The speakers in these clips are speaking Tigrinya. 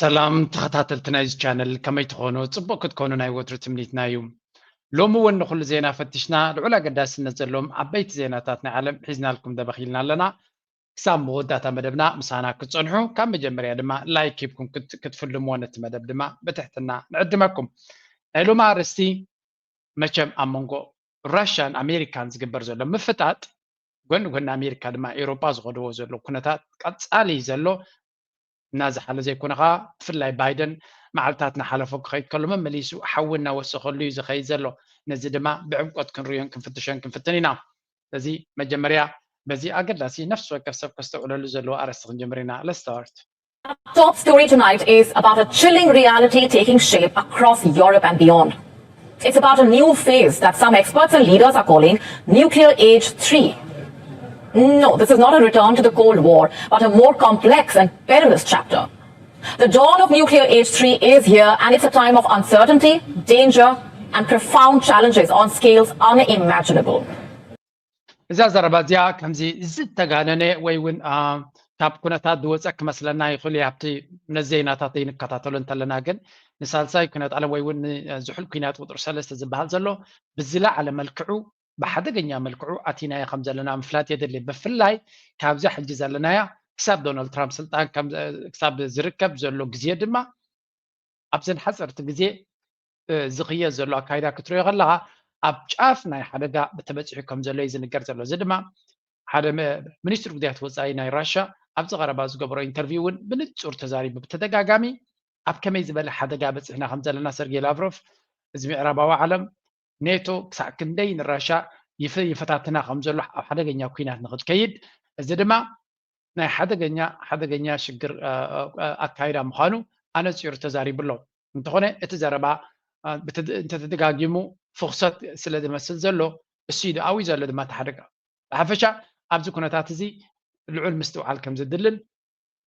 ሰላም ተኸታተልቲ ናይዚ ቻነል፣ ከመይ ትኾኑ? ጽቡቕ ክትኮኑ ናይ ወትሩ ትምኒትና እዩ። ሎሚ እውን ንኹሉ ዜና ፈቲሽና ልዑል ኣገዳስነት ዘለዎም ዓበይቲ ዜናታት ናይ ዓለም ሒዝናልኩም ደበኺልና ኣለና። ክሳብ መወዳእታ መደብና ምሳና ክትጸንሑ ካብ መጀመርያ ድማ ላይክ ሂብኩም ክትፍልምዎ ነቲ መደብ ድማ ብትሕትና ንዕድመኩም። ናይ ሎሚ ኣርእስቲ መቸም ኣብ መንጎ ራሽያን ኣሜሪካን ዝግበር ዘሎ ምፍጣጥ፣ ጎን ጎን ኣሜሪካ ድማ ኤውሮጳ ዝኸድዎ ዘሎ ኩነታት ቀጻሊ ዘሎ እናዝሓለ ዘይኮነ ኸዓ ብፍላይ ባይደን መዓልታት እናሓለፎ ክኸይድ ከሎ መመሊሱ ሓዊ እናወሰኸሉ እዩ ዝኸይድ ዘሎ። ነዚ ድማ ብዕምቆት ክንርእዮን ክንፍትሾን ክንፍትን ኢና። ስለዚ መጀመርያ በዚ ኣገዳሲ ነፍሲ ወከፍ ሰብ ከስተውዕለሉ ዘለዎ ኣርእስቲ ክንጀምር ኢና። Let's start. Our top story tonight is about a chilling reality taking shape across Europe and beyond. It's about a new phase that some experts and leaders are calling Nuclear Age three. No, this is not a return to the Cold War, but a more complex and perilous chapter. The dawn of Nuclear Age three is here, and it's a time of uncertainty, danger, and profound challenges on scales unimaginable. እዛ ዘረባ እዚኣ ከምዚ ዝተጋነነ ወይ እውን ካብ ኩነታት ዝወፀ ክመስለና ይኽእል እዩ። ኣብቲ ነዚ ዜናታት ዘይንከታተሎ እንተለና ግን ንሳልሳይ ኩናት ዓለም ወይ እውን ዝሑል ኩናት ቁፅሪ ሰለስተ ዝበሃል ዘሎ ብዝለዓለ መልክዑ ብሓደገኛ መልክዑ ኣቲናዮ ከም ዘለና ምፍላጥ የድሊ። ብፍላይ ካብዛ ሕጂ ዘለናያ ክሳብ ዶናልድ ትራምፕ ስልጣን ክሳብ ዝርከብ ዘሎ ግዜ ድማ ኣብዘን ሓፀርቲ ግዜ ዝኽየድ ዘሎ ኣካይዳ ክትሪኦ ከለኻ ኣብ ጫፍ ናይ ሓደጋ ተበፂሑ ከም ዘሎ እዩ ዝንገር ዘሎ። እዚ ድማ ሓደ ሚኒስትር ጉዳያት ወፃኢ ናይ ራሻ ኣብዚ ቀረባ ዝገበሮ ኢንተርቪው እውን ብንፁር ተዛሪቡ። ብተደጋጋሚ ኣብ ከመይ ዝበለ ሓደጋ በፂሕና ከም ዘለና ሰርጌ ላቭሮቭ እዚ ምዕራባዊ ዓለም ኔቶ ክሳዕ ክንደይ ንራሻ ይፈታትና ከም ዘሎ ኣብ ሓደገኛ ኩናት ንክትከይድ እዚ ድማ ናይ ሓደገኛ ሓደገኛ ሽግር ኣካይዳ ምዃኑ ኣነፂሩ ተዛሪቡ ኣሎ። እንተኾነ እቲ ዘረባ እንተተደጋጊሙ ፍኽሰት ስለ ዝመስል ዘሎ እሱ እዩ ኣብዩ ዘሎ ድማ እቲ ሓደጋ። ብሓፈሻ ኣብዚ ኩነታት እዚ ልዑል ምስትውዓል ከም ዘድልን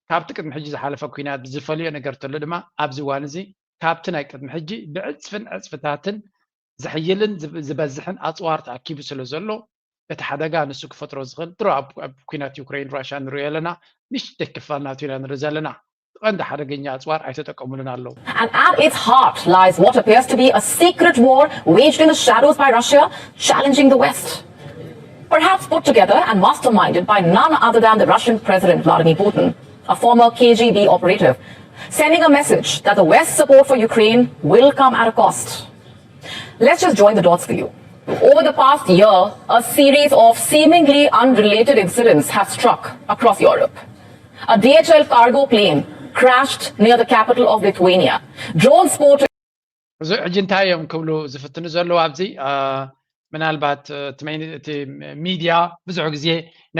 ካብቲ ቅድሚ ሕጂ ዝሓለፈ ኩናት ዝፈልዮ ነገር ተሎ ድማ ኣብዚ እዋን እዚ ካብቲ ናይ ቅድሚ ሕጂ ብዕፅፍን ዕፅፍታትን ዝሕይልን ዝበዝሕን ኣፅዋር ተኣኪቡ ስለ ዘሎ እቲ ሓደጋ ንሱ ክፈጥሮ ዝኽእል ድሮ ኣብ ኩናት ዩክሬን ራሽያ ንሪኦ ኣለና። ንእሽተይ ክፋል ናቱ ኢና ንርኢ ዘለና። ቀንዲ ሓደገኛ ኣፅዋር ኣይተጠቀሙሉን ኣለዉ። And at its heart lies what appears to be a secret war waged in the shadows by Russia, challenging the West. Perhaps put together and masterminded by none other than the Russian President Vladimir Putin, a former K G B operative, sending a message that the West's support for Ukraine will come at a cost. Let's just join the dots for you. Over the past year, a series of seemingly unrelated incidents have struck across Europe. A D H L cargo plane crashed near the capital of Lithuania. Drones spotted. እዚ ሕጂ እንታይ እዮም ክብሉ ዝፍትኑ ዘለዉ ኣብዚ ምናልባት እቲ ሚድያ ብዙሕ ግዜ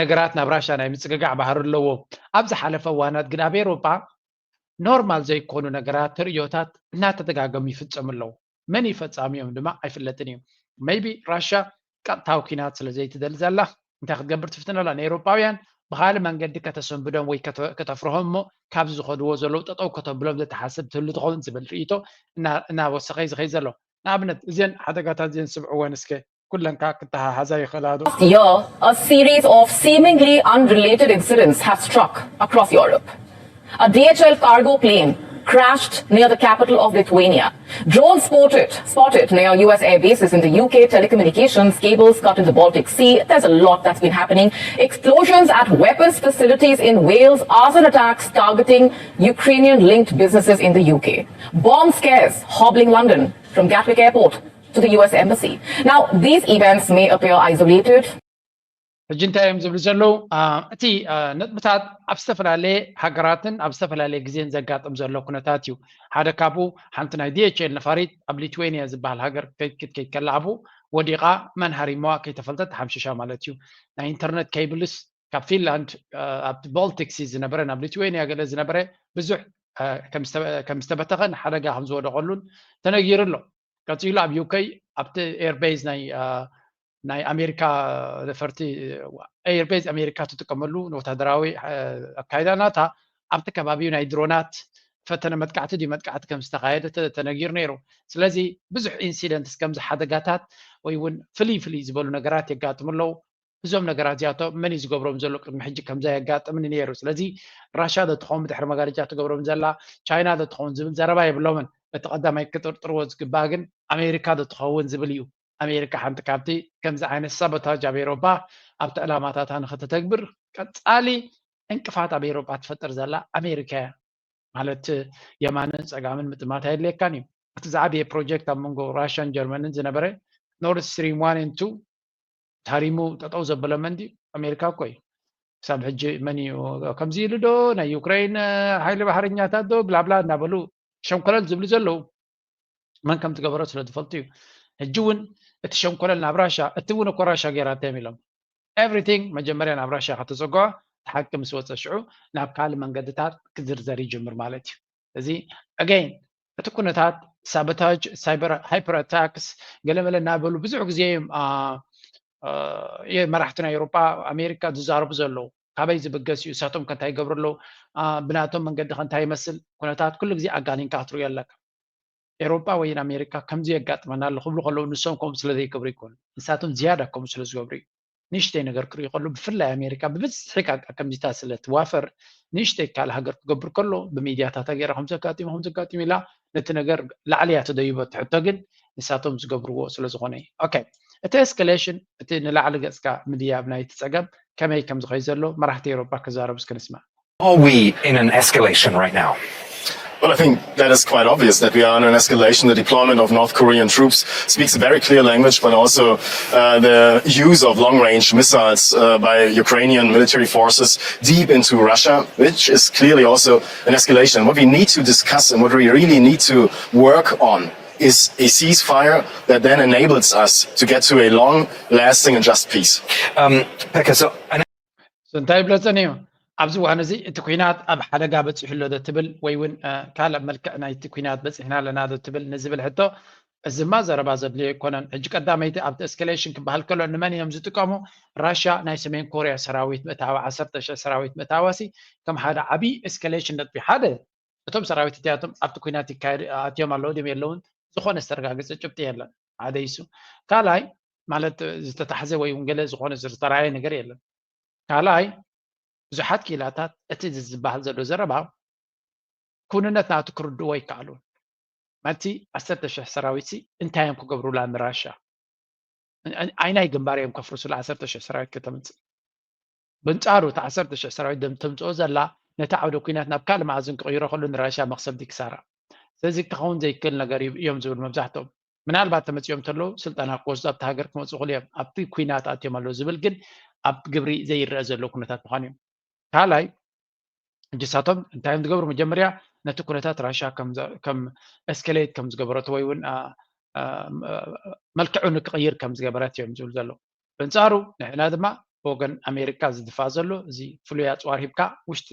ነገራት ናብ ራሻ ናይ ምፅግጋዕ ባህሪ ኣለዎ። ኣብ ዝሓለፈ እዋናት ግን ኣብ ኤሮጳ ኖርማል ዘይኮኑ ነገራት ትርእዮታት እናተደጋገሙ ይፍፀሙ ኣለዉ። መን እዩ ፈፃሚኦም ድማ ኣይፍለጥን እዩ። ሜይቢ ራሻ ቀጥታዊ ኲናት ስለ ዘይትደሊ ዘላ እንታይ ክትገብር ትፍትን ኣላ? ንኤውሮጳውያን ብኻልእ መንገዲ ከተሰንብዶም ወይ ከተፍርሆም እሞ ካብዚ ዝኸድዎ ዘለዉ ጠጠው ከተብሎም ዘተሓስብ ትህሉ ትኸውን ዝብል ርእይቶ እናወሰኸ እዩ ዝኸይድ ዘሎ። ንኣብነት እዚን ሓደጋታት እዚን ስምዕወን እስከ ኩለን ከዓ ክተሓሓዛ ይኽእላ ዶ? Year, a series of seemingly unrelated incidents have struck across Europe. A D H L cargo plane crashed near the capital of Lithuania. Drones spotted, spotted near U S air bases in the U K, telecommunications cables cut in the Baltic Sea. There's a lot that's been happening. Explosions at weapons facilities in Wales, arson attacks targeting Ukrainian-linked businesses in the U K. Bomb scares hobbling London from Gatwick Airport to the U S embassy. Now, these events may appear isolated. ሕጂ እንታይ እዮም ዝብሉ ዘለዉ? እቲ ነጥብታት ኣብ ዝተፈላለየ ሃገራትን ኣብ ዝተፈላለየ ግዜን ዘጋጥም ዘሎ ኩነታት እዩ። ሓደ ካብኡ ሓንቲ ናይ ዲኤችኤል ነፋሪት ኣብ ሊትዌኒያ ዝበሃል ሃገር ክትከይድ ከላ ኣብኡ ወዲቓ መን ሃሪሞዋ ከይተፈልጠት ተሓምሽሻ ማለት እዩ። ናይ ኢንተርነት ኬብልስ ካብ ፊንላንድ ኣብቲ ቦልቲክ ሲ ዝነበረ ናብ ሊትዌኒያ ገለ ዝነበረ ብዙሕ ከም ዝተበተኸን ሓደጋ ከም ዝወደቐሉን ተነጊሩ ኣሎ። ቀፂሉ ኣብ ዩኬ ኣብቲ ኤርቤዝ ናይ ናይ ኣሜሪካ ነፈርቲ ኤርቤዝ ኣሜሪካ ትጥቀመሉ ንወታደራዊ ኣካይዳ ናታ ኣብቲ ከባቢ ናይ ድሮናት ፈተነ መጥቃዕቲ ድዩ መጥቃዕቲ ከም ዝተኻየደ ተነጊሩ ነይሩ። ስለዚ ብዙሕ ኢንሲደንትስ ከምዚ ሓደጋታት ወይ እውን ፍልይ ፍልይ ዝበሉ ነገራት የጋጥሙ ኣለዉ። እዞም ነገራት እዚኣቶም መን እዩ ዝገብሮም ዘሎ? ቅድሚ ሕጂ ከምዚ ኣየጋጥምን ነይሩ። ስለዚ ራሻ ዶ ትኸውን ብድሕሪ መጋረጃ ትገብሮም ዘላ፣ ቻይና ዶ ትኸውን ዝብል ዘረባ የብሎምን። እቲ ቀዳማይ ክጥርጥርዎ ዝግባእ ግን ኣሜሪካ ዶ ትኸውን ዝብል እዩ። ኣሜሪካ ሓንቲ ካብቲ ከምዚ ዓይነት ሳቦታጅ ኣብ ኤሮፓ ኣብቲ ዕላማታታ ንክትተግብር ቀጻሊ ዕንቅፋት ኣብ ኤሮፓ ትፈጥር ዘላ ኣሜሪካ እያ። ማለት የማንን ጸጋምን ምጥማት ኣየድልየካን እዩ። እቲ ዝዓበየ ፕሮጀክት ኣብ መንጎ ራሽያን ጀርመንን ዝነበረ ኖርድ ስትሪም ዋን ን ቱ ታሪሙ ጠጠው ዘበለ መን ድዩ? ኣሜሪካ እኮ እዩ። ክሳብ ሕጂ መን እዩ ከምዚ ኢሉ ዶ ናይ ዩክሬን ሓይሊ ባሕረኛታት ዶ ብላብላ እናበሉ ሸንኮለል ዝብሉ ዘለዉ? መን ከም ትገበሮ ስለ ዝፈልጡ እዩ። ሕጂ እውን እቲ ሸንኮለል ናብ ራሻ፣ እቲ እውን እኮ ራሻ ገይራቶም ኢሎም። ኤቭሪቲንግ መጀመርያ ናብ ራሻ ከተዘግዖ፣ እቲ ሓቂ ምስ ወፀ ሽዑ ናብ ካልእ መንገድታት ክዝርዘር ይጅምር ማለት እዩ። እዚ ኣገይን እቲ ኩነታት ሳቦታጅ፣ ሳይበር ሃይፐር ኣታክስ፣ ገለመለ እናበሉ ብዙሕ ግዜ እዮም መራሕቲ ናይ ኤውሮጳ ኣሜሪካ ዝዛረቡ ዘለዉ። ካበይ ዝብገስ እዩ? እሳቶም ከ እንታይ ይገብሩ ኣለዉ? ብናቶም መንገዲ ከ እንታይ ይመስል? ኩነታት ኩሉ ግዜ ኣጋኒንካ ክትርእዮ ኣለካ። ኤውሮጳ ወይ ኣሜሪካ ከምዚ የጋጥመና ኣሎ ክብሉ ከለዉ ንሶም ከምኡ ስለ ዘይገብሩ ኣይኮኑን። ንሳቶም ዝያዳ ከምኡ ስለ ዝገብሩ እዩ። ንእሽተይ ነገር ክርእዩ ከለዉ ብፍላይ ኣሜሪካ ብብዝሒ ቃቃ ከምዚታት ስለ ትዋፈር ንእሽተይ ካልእ ሃገር ክገብር ከሎ ብሚድያታታ ገይራ ከምዚ ኣጋጢሙ ከምዚ ኣጋጢሙ ኢላ ነቲ ነገር ላዕሊ እያ ትደይቦ። እቲ ሕቶ ግን ንሳቶም ዝገብርዎ ስለ ዝኾነ እዩ። ኦኬ እቲ ኤስካሌሽን እቲ ንላዕሊ ገጽካ ምድያብ ናይቲ ጸገም ከመይ ከም ዝኸይድ ዘሎ መራሕቲ ኤውሮጳ ክዛረቡ እስኪ ንስማዕ። Are we in an escalation right now? Well, I think that is quite obvious that we are in an escalation. The deployment of North Korean troops speaks a very clear language, but also uh, the use of long range missiles uh, by Ukrainian military forces deep into Russia, which is clearly also an escalation. What we need to discuss and what we really need to work on is a ceasefire that then enables us to get to a long lasting and just peace. Um, Pekka, so I እንታይ ይብለጸን እዩ? ኣብዚ እዋን እዚ እቲ ኲናት ኣብ ሓደጋ በጺሑ ኣሎ ዶ ትብል ወይ እውን ካልእ መልክዕ ናይቲ ኲናት በጺሕና ኣለና ዶ ትብል ንዝብል ሕቶ፣ እዚማ ዘረባ ዘድልዮ ኣይኮነን። ሕጂ ቀዳመይቲ ኣብቲ ኤስካሌሽን ክበሃል ከሎ ንመን እዮም ዝጥቀሙ? ራሽያ ናይ ሰሜን ኮርያ ሰራዊት ምእታዋ፣ ዓሰርተ ሽሕ ሰራዊት ምእታዋ ሲ ከም ሓደ ዓብዪ ኤስካሌሽን ነጥቢ ሓደ። እቶም ሰራዊት እቲኣቶም ኣብቲ ኲናት ይካየድ ኣትዮም ኣለዉ ድም የለውን ዝኾነ ዝተረጋገጸ ጭብጢ የለን። ሓደ ይሱ ካልኣይ ማለት ዝተታሕዘ ወይ እውን ገለ ዝኾነ ዝተራየ ነገር የለን። ካልኣይ ብዙሓት ክኢላታት እቲ ዝበሃል ዘሎ ዘረባ ክውንነት ናቱ ክርድእዎ ኣይከኣሉን። ናብቲ ዓሰርተ ሽሕ ሰራዊት ሲ እንታይ እዮም ክገብሩላ ንራሻ? ኣይናይ ግንባር እዮም ከፍርስሉ ዓሰርተ ሽሕ ሰራዊት ከተምፅእ? በንፃሩ እቲ ዓሰርተ ሽሕ ሰራዊት ደም ተምፅኦ ዘላ ነቲ ዓውደ ኲናት ናብ ካልእ መኣዝን ክቕይሮ ከሎ ንራሻ መኽሰብ ድዩ ክሳራ? ስለዚ ክኸውን ዘይክእል ነገር እዩ እዮም ዝብል መብዛሕትኦም። ምናልባት ተመፂኦም ተለዉ ስልጠና ክወስዱ ኣብቲ ሃገር ክመፁ ይኽእሉ እዮም። ኣብቲ ኲናት ኣትዮም ኣለዉ ዝብል ግን ኣብ ግብሪ ዘይረአ ዘሎ ኩነታት ምዃኑ እዩ። ካልኣይ ሕጂ እሳቶም እንታይ እዮም ዝገብሩ? መጀመርያ ነቲ ኩነታት ራሻ ከም ኤስካሌት ከም ዝገበረቶ ወይ እውን መልክዑ ንክቕይር ከም ዝገበረት እዮም ዝብሉ ዘለዉ። በንፃሩ ንሕና ድማ ብወገን ኣሜሪካ ዝድፋእ ዘሎ እዚ ፍሉይ ኣፅዋር ሂብካ ውሽጢ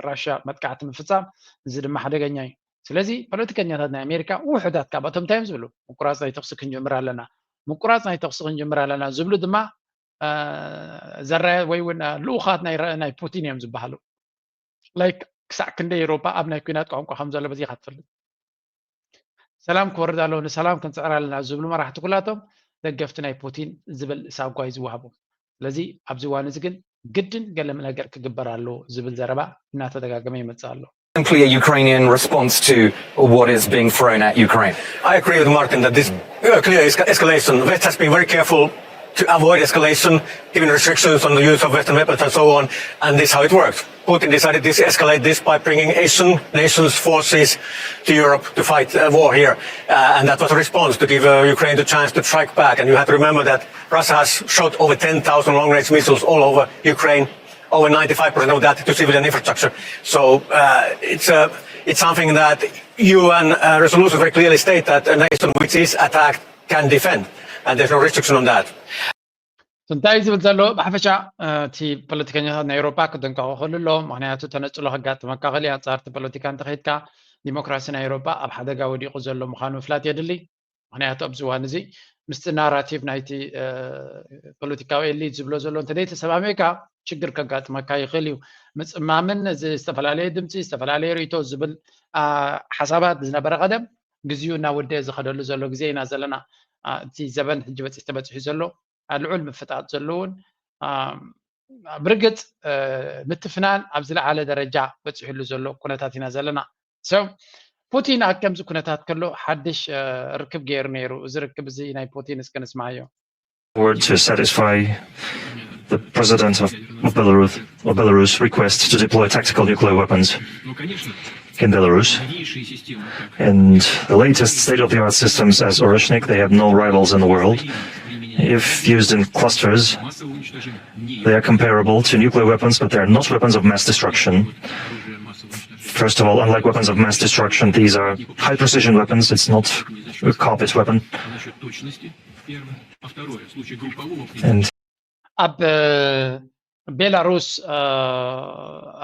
ራሻ መጥቃዕቲ ምፍፃም፣ እዚ ድማ ሓደገኛ እዩ። ስለዚ ፖለቲከኛታት ናይ ኣሜሪካ ውሑዳት ካብኣቶም እንታይ እዮም ዝብሉ? ምቁራፅ ናይ ተኽሲ ክንጅምር ኣለና፣ ምቁራፅ ናይ ተኽሲ ክንጅምር ኣለና ዝብሉ ድማ ዘራየ ወይ እውን ልኡኻት ናይ ረ- ናይ ፑቲን እዮም ዝበሃሉ። ላይክ ክሳዕ ክንደይ ኤውሮፓ ኣብ ናይ ኲናት ቋንቋ ከም ዘሎ በዚኻ ትፈልጥ። ሰላም ክወርድ ኣለዎ፣ ንሰላም ክንፅዕር ኣለና ዝብሉ መራሕቲ ኩላቶም ደገፍቲ ናይ ፑቲን ዝብል ሳጓ እዩ ዝወሃቦም። ስለዚ ኣብዚ እዋን እዚ ግን ግድን ገለ ነገር ክግበር ኣለዎ ዝብል ዘረባ እናተደጋገመ ይመፅእ ኣሎ። Clear Ukrainian response to what is being thrown at Ukraine. I agree with Martin that this uh, clear esca- escalation. West has been very careful to avoid escalation, given restrictions on the use of Western weapons and so on, and this is how it works. Putin decided to escalate this by bringing Asian nations' forces to Europe to fight a war here, uh, and that was a response to give uh, Ukraine the chance to strike back. And you have to remember that Russia has shot over ten thousand long-range missiles all over Ukraine, over ninety-five percent of that to civilian infrastructure. So uh, it's, uh, it's something that U N uh, resolutions very clearly state that a nation which is attacked can defend, and there's no restriction on that. እንታይ እዩ ዝብል ዘሎ? ብሓፈሻ እቲ ፖለቲከኛታት ናይ ኤውሮጳ ክጥንቀቑ ክኽእሉ ኣለዎም። ምክንያቱ ተነፅሎ ከጋጥመካ ክእል እዩ። ኣንፃርቲ ፖለቲካ እንተኸይድካ ዲሞክራሲ ናይ ኤውሮጳ ኣብ ሓደጋ ወዲቑ ዘሎ ምዃኑ ምፍላጥ የድሊ። ምክንያቱ ኣብዚ እዋን እዚ ምስቲ ናራቲቭ ናይቲ ፖለቲካዊ ኤሊት ዝብሎ ዘሎ እንተዘይተሰማሚዕካ ችግር ከጋጥመካ ይኽእል እዩ። ምፅማምን እዚ ዝተፈላለየ ድምፂ ዝተፈላለየ ርእቶ ዝብል ሓሳባት ዝነበረ ቀደም ግዚኡ እናወደአ ዝኸደሉ ዘሎ ግዜ ኢና ዘለና። እቲ ዘበን ሕጂ በፂሕ ተበፂሑ ዘሎ ልዑል ምፍጣጥ ዘለውን ብርግፅ ምትፍናን ኣብ ዝለዓለ ደረጃ በፂሕሉ ዘሎ ኩነታት ኢና ዘለና። ሶ ፑቲን ኣብ ከምዚ ኩነታት ከሎ ሓድሽ ርክብ ገይሩ ነይሩ። እዚ ርክብ እዚ ናይ ፑቲን እስከ ንስማዮ። Word to satisfy the president of, of Belarus, of Belarus request to deploy tactical nuclear weapons in Belarus. And the latest state-of-the-art systems as Oreshnik, they have no rivals in the world. If used in clusters, they are comparable to nuclear weapons, but they are not weapons of mass destruction. First of all, unlike weapons of mass destruction, these are high-precision weapons. It's not a carpet weapon. And ኣብ ቤላሩስ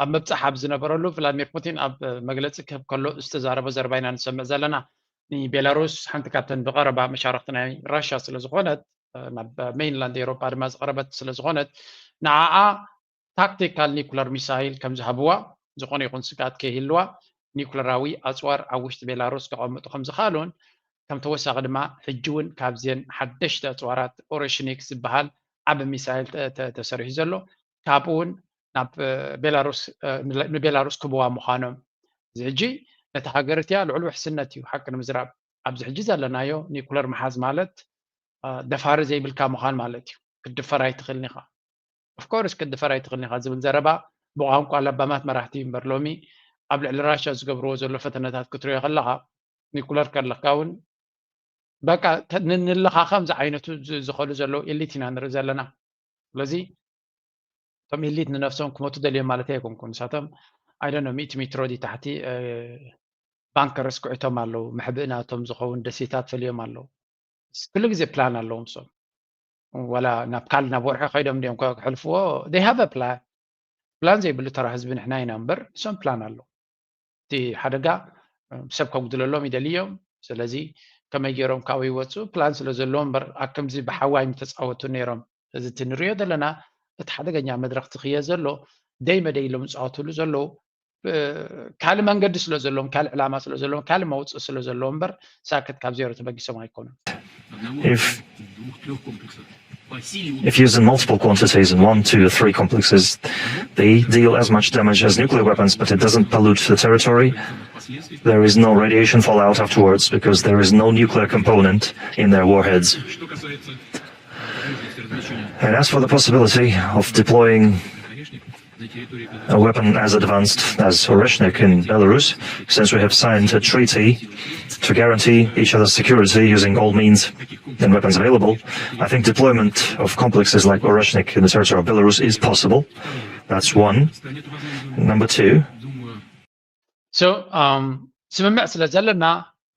ኣብ ምብፃሕ ኣብ ዝነበረሉ ቭላድሚር ፑቲን ኣብ መግለፂ ክህብ ከሎ ዝተዛረቦ ዘረባ ኢና ንሰምዕ ዘለና። ንቤላሩስ ሓንቲ ካብተን ብቐረባ መሻርክቲ ናይ ራሽያ ስለዝኾነት ናብ ሜይንላንድ ኤውሮጳ ድማ ዝቐረበት ስለዝኾነት ንዓኣ ታክቲካል ኒኩለር ሚሳይል ከም ዝሃብዋ፣ ዝኾነ ይኹን ስግኣት ከይህልዋ ኒኩለራዊ ኣፅዋር ኣብ ውሽጢ ቤላሩስ ከቐምጡ ከም ዝኽኣሉን ከም ተወሳኺ ድማ ሕጂ እውን ካብዘን ሓደሽቲ ኣፅዋራት ኦረሽኒክ ዝበሃል ዓቢ ሚሳይል ተሰሪሑ ዘሎ ካብኡ እውን ናብ ቤላሩስ ንቤላሩስ ክህብዋ ምዃኖም። እዚ ሕጂ ነቲ ሃገር እቲኣ ልዑል ውሕስነት እዩ። ሓቂ ንምዝራብ ኣብዚ ሕጂ ዘለናዮ ኒኩለር ምሓዝ ማለት ደፋሪ ዘይብልካ ምዃን ማለት እዩ። ክትድፈር ኣይትኽእልን ኢኻ። ኦፍኮርስ ክትድፈር ኣይትኽእልን ኢኻ ዝብል ዘረባ ብቋንቋ ለባማት መራሕቲ እዩ እምበር ሎሚ ኣብ ልዕሊ ራሽያ ዝገብርዎ ዘሎ ፈተነታት ክትሪኦ ከለኻ ኒኩለር ከለካ እውን በቃ ንለኻኸም ዝዓይነቱ ዝኸሉ ዘለዉ ኤሊት ኢና ንርኢ ዘለና። ስለዚ እቶም ኤሊት ንነፍሶም ክሞቱ ደልዮም ማለት ኣይኮንኩን። ንሳቶም ኣይደኖ ሚእቲ ሜትሮ ድዩ ታሕቲ ባንከርስ ኩዒቶም ኣለዉ። መሕብኢ ናቶም ዝኸውን ደሴታት ፈልዮም ኣለዉ። ኩሉ ግዜ ፕላን ኣለዎም እሶም። ዋላ ናብ ካልእ ናብ ወርሒ ከይዶም ድዮም ከሕልፍዎ they have a plan። ፕላን ዘይብሉ ተራ ህዝቢ ንሕና ኢና እምበር እሶም ፕላን ኣለዎም። እቲ ሓደጋ ሰብ ከጉድለሎም ይደልዮም። ስለዚ ከመይ ገይሮም ካብኡ ይወፁ ፕላን ስለ ዘለዎ እምበር ኣብ ከምዚ ብሓዋይ ምተፃወቱ ነይሮም። እዚ እቲ ንሪኦ ዘለና እቲ ሓደገኛ መድረኽ ትኽየ ዘሎ ደይ መደይ ኢሎም ዝፃወትሉ ዘለዉ ካልእ መንገዲ ስለ ዘለዎም ካልእ ዕላማ ስለ ዘለዎም ካልእ መውፅእ ስለ ዘለዎም እምበር ሳክት ካብ ዜሮ ተበጊሶም ኣይኮኑን። If used in multiple quantities, in one, two, or three complexes, they deal as much damage as nuclear weapons, but it doesn't pollute the territory. There is no radiation fallout afterwards because there is no nuclear component in their warheads. And as for the possibility of deploying a weapon as advanced as Oreshnik in Belarus, since we have signed a treaty to guarantee each other's security using all means and weapons available, I think deployment of complexes like Oreshnik in the territory of Belarus is possible. That's one. Number two. So, um, ስምምዕ ስለ ዘለና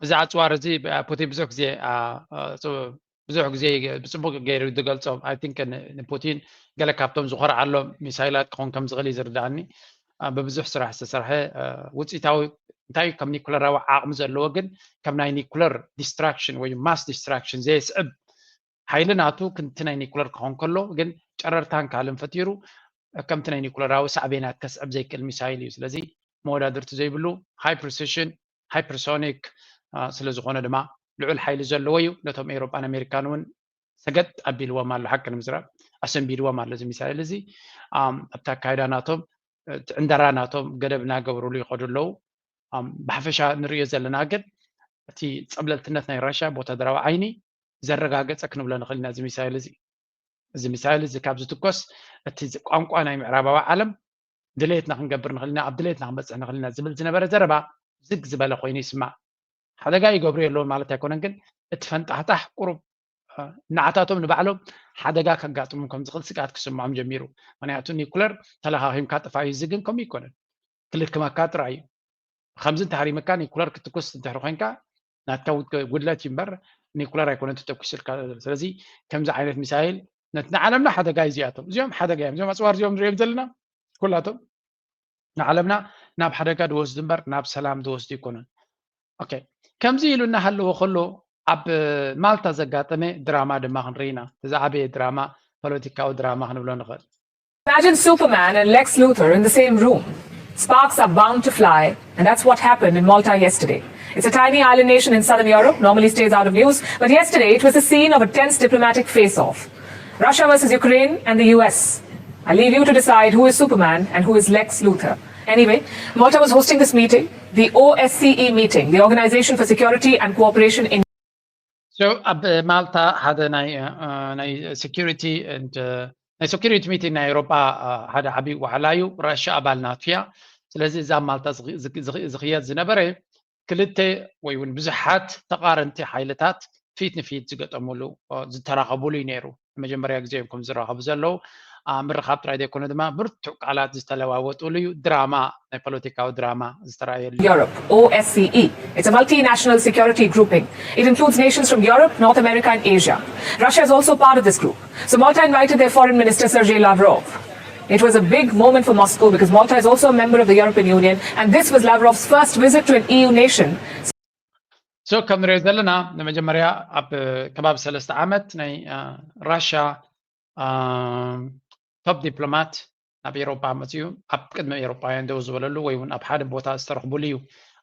እዚ ኣፅዋር እዚ ፑቲን ብዙሕ ግዜ ብዙሕ ግዜ ብፅቡቅ ገይሩ ዝገልፆም ኣይ ቲንክ ንፑቲን ገለ ካብቶም ዝኮርዓሎም ሚሳይላት ክኾን ከም ዝኽእል እዩ ዝርዳእኒ። ብብዙሕ ስራሕ ዝተሰርሐ ውፅኢታዊ እንታይ ከም ኒኩለራዊ ዓቕሚ ዘለዎ ግን ከም ናይ ኒኩለር ዲስትራክሽን ወይ ማስ ዲስትራክሽን ዘየስዕብ ሓይሊ ናቱ ክንቲ ናይ ኒኩለር ክኾን ከሎ ግን ጨረርታን ካልእን ፈጢሩ ከምቲ ናይ ኒኩለራዊ ሳዕቤናት ከስዕብ ዘይክእል ሚሳይል እዩ። ስለዚ መወዳድርቲ ዘይብሉ ሃይ ፕሪሲሽን ሃይፐርሶኒክ ስለ ዝኾነ ድማ ልዑል ሓይሊ ዘለዎ እዩ። ነቶም ኤውሮጳን ኣሜሪካን እውን ሰገጥ ኣቢልዎም ኣሎ። ሓቂ ንምዝራብ ኣሰንቢድዎም ኣሎ እዚ ሚሳይል እዚ። ኣብቲ ኣካይዳ ናቶም እቲ ዕንደራ ናቶም ገደብ እናገበሩሉ ይኸዱ ኣለዉ። ብሓፈሻ ንሪኦ ዘለና ግን እቲ ፀብለልትነት ናይ ራሽያ ብወታደራዊ ዓይኒ ዘረጋገፀ ክንብሎ ንኽእል ኢና እዚ ሚሳይል እዚ። እዚ ሚሳይል እዚ ካብ ዝትኮስ እቲ ቋንቋ ናይ ምዕራባዊ ዓለም ድሌትና ክንገብር ንኽእል ኢና፣ ኣብ ድሌትና ክንበፅሕ ንኽእል ኢና ዝብል ዝነበረ ዘረባ ዝግ ዝበለ ኮይኑ ይስማዕ። ሓደጋ ይገብሩ የለውን ማለት ኣይኮነን፣ ግን እቲ ፈንጣሕጣሕ ቁሩብ ንዓታቶም ንባዕሎም ሓደጋ ከጋጥሞም ከም ዝኽእል ስግኣት ክስምዖም ጀሚሩ። ምክንያቱ ኒኩለር ተለኻኺምካ ጥፋ እዩ፣ እዚ ግን ከምኡ ይኮነን። ክልክመካ ጥራይ እዩ። ከምዚ እንተሃሪምካ ኒኩለር ክትኩስ እንድሕሪ ኮይንካ ናትካ ጉድለት እዩ እምበር ኒኩለር ኣይኮነን ተተኩስልካ። ስለዚ ከምዚ ዓይነት ሚሳይል ነቲ ንዓለምና ሓደጋ እዩ እዚኣቶም። እዚኦም ሓደጋ እዮም። እዚኦም ኣፅዋር እዚኦም ንሪኦም ዘለና ኩላቶም ንዓለምና ናብ ሓደጋ ዝወስዱ እምበር ናብ ሰላም ዝወስዱ ኣይኮኑን። ኦኬ፣ ከምዚ ኢሉ እናሃለወ ከሎ ኣብ ማልታ ዘጋጠመ ድራማ ድማ ክንርኢ ኢና። እቲ ዝዓበየ ድራማ ፖለቲካዊ ድራማ ክንብሎ ንኽእል። Imagine Superman and Lex Luthor in the same room. Sparks are bound to fly, and that's what happened in Malta yesterday. It's a tiny island nation in southern Europe, normally stays out of news, but yesterday it was the scene of a tense diplomatic face off. Russia versus Ukraine and the U S. I leave you to decide who is Superman and who is Lex Luthor. Anyway, Malta was hosting this meeting, the O S C E meeting, the Organization for Security and Cooperation in So ኣብ ማልታ ሓደ ናይ እ፣ ናይ security and እ፣ ናይ security meeting ናይ ኤውሮጳ እ፣ ሓደ ዓብዪ ዋዕላ እዩ። ራሻ ኣባል ናቱ እያ። ስለዚ እዛ ኣብ ማልታ ዝኽ- ዝኽ- ዝኽ- ዝኽየድ ዝነበረ ክልተ ወይ እውን ብዙሓት ተቓረንቲ ሓይልታት ፊት ንፊት ዝገጠሙሉ እ፣ ዝተራኸቡሉ እዩ ነይሩ። መጀመርያ ግዜ እዮም ከም ዝራኸቡ ዘለዉ። ኣብ ምርኻብ ጥራይ ዘይኮነ ድማ ብርቱዕ ቃላት ዝተለዋወጡሉ እዩ። ድራማ፣ ናይ ፖለቲካዊ ድራማ ዝተረኣየሉ እዩ። Europe, O S C E. It's a multinational security grouping. It includes nations from Europe, North America, and Asia. Russia is also part of this group. So Malta invited their foreign minister, Sergei Lavrov. It was a big moment for Moscow because Malta is also a member of the European Union, and this was Lavrov's first visit to an E U nation. So ከም ንሪኦ ዘለና ንመጀመርያ ኣብ ከባቢ ሰለስተ ዓመት ናይ እ፣ ራሻ እ፣ ቶፕ ዲፕሎማት ናብ ኤውሮጳ መፅኡ ኣብ ቅድሚ ኤውሮጳውያን ደው ዝበለሉ ወይ እውን ኣብ ሓደ ቦታ ዝተረኽቡሉ እዩ።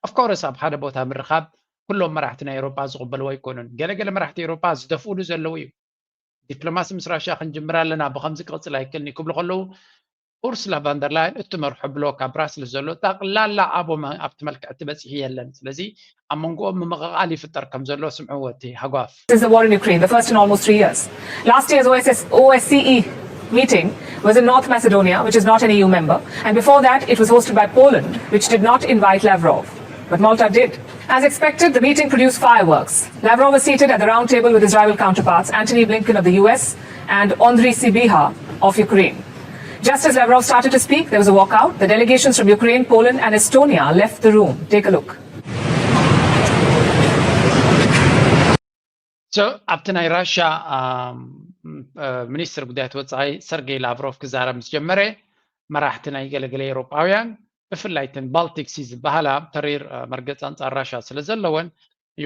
Of course ኣብ ሓደ ቦታ ምርኻብ ኩሎም መራሕቲ ናይ ኤውሮጳ ዝቕበልዎ ኣይኮኑን። ገለገለ መራሕቲ ኤውሮጳ ዝደፍኡሉ ዘለዉ እዩ። ዲፕሎማሲ ምስ ራሽያ ክንጅምር ኣለና፣ ብኸምዚ ክቕፅል ኣይክእልን እዩ ክብሉ ከለዉ ኡርስላ ቫንደርላይን እትመርሖ ብሎክ ኣብ ብራስልስ ዘሎ ጠቕላላ ኣብኦም ኣብቲ መልክዕ እቲ በፂሑ የለን። ስለዚ ኣብ መንጎኦም ምምቕቓል ይፍጠር ከም ዘሎ ስምዕዎ እቲ ሃጓፍ። This is the war in Ukraine, the first in almost three years. Last year's O S S, O S C E meeting was in North Macedonia, which is not an E U member, and before that, it was hosted by Poland, which did not invite Lavrov. But Malta did. As expected, the meeting produced fireworks. Lavrov was seated at the round table with his rival counterparts, Antony Blinken of the U S and Andriy Sybiha of Ukraine. Just as Lavrov started to speak, there was a walkout. The delegations from Ukraine, Poland, and Estonia left the room. Take a look. So ኣብቲ ናይ ራሽያ ሚኒስትር ጉዳያት ወፃኢ ሰርጌይ ላቭሮቭ ክዛረብ ምስ ጀመረ፣ መራሕቲ ናይ ገለገለ ኤውሮጳውያን፣ ብፍላይ እተን ባልቲክ ሲ ዝበሃላ ተሪር መርገፂ ኣንፃር ራሽያ ስለ ዘለወን፣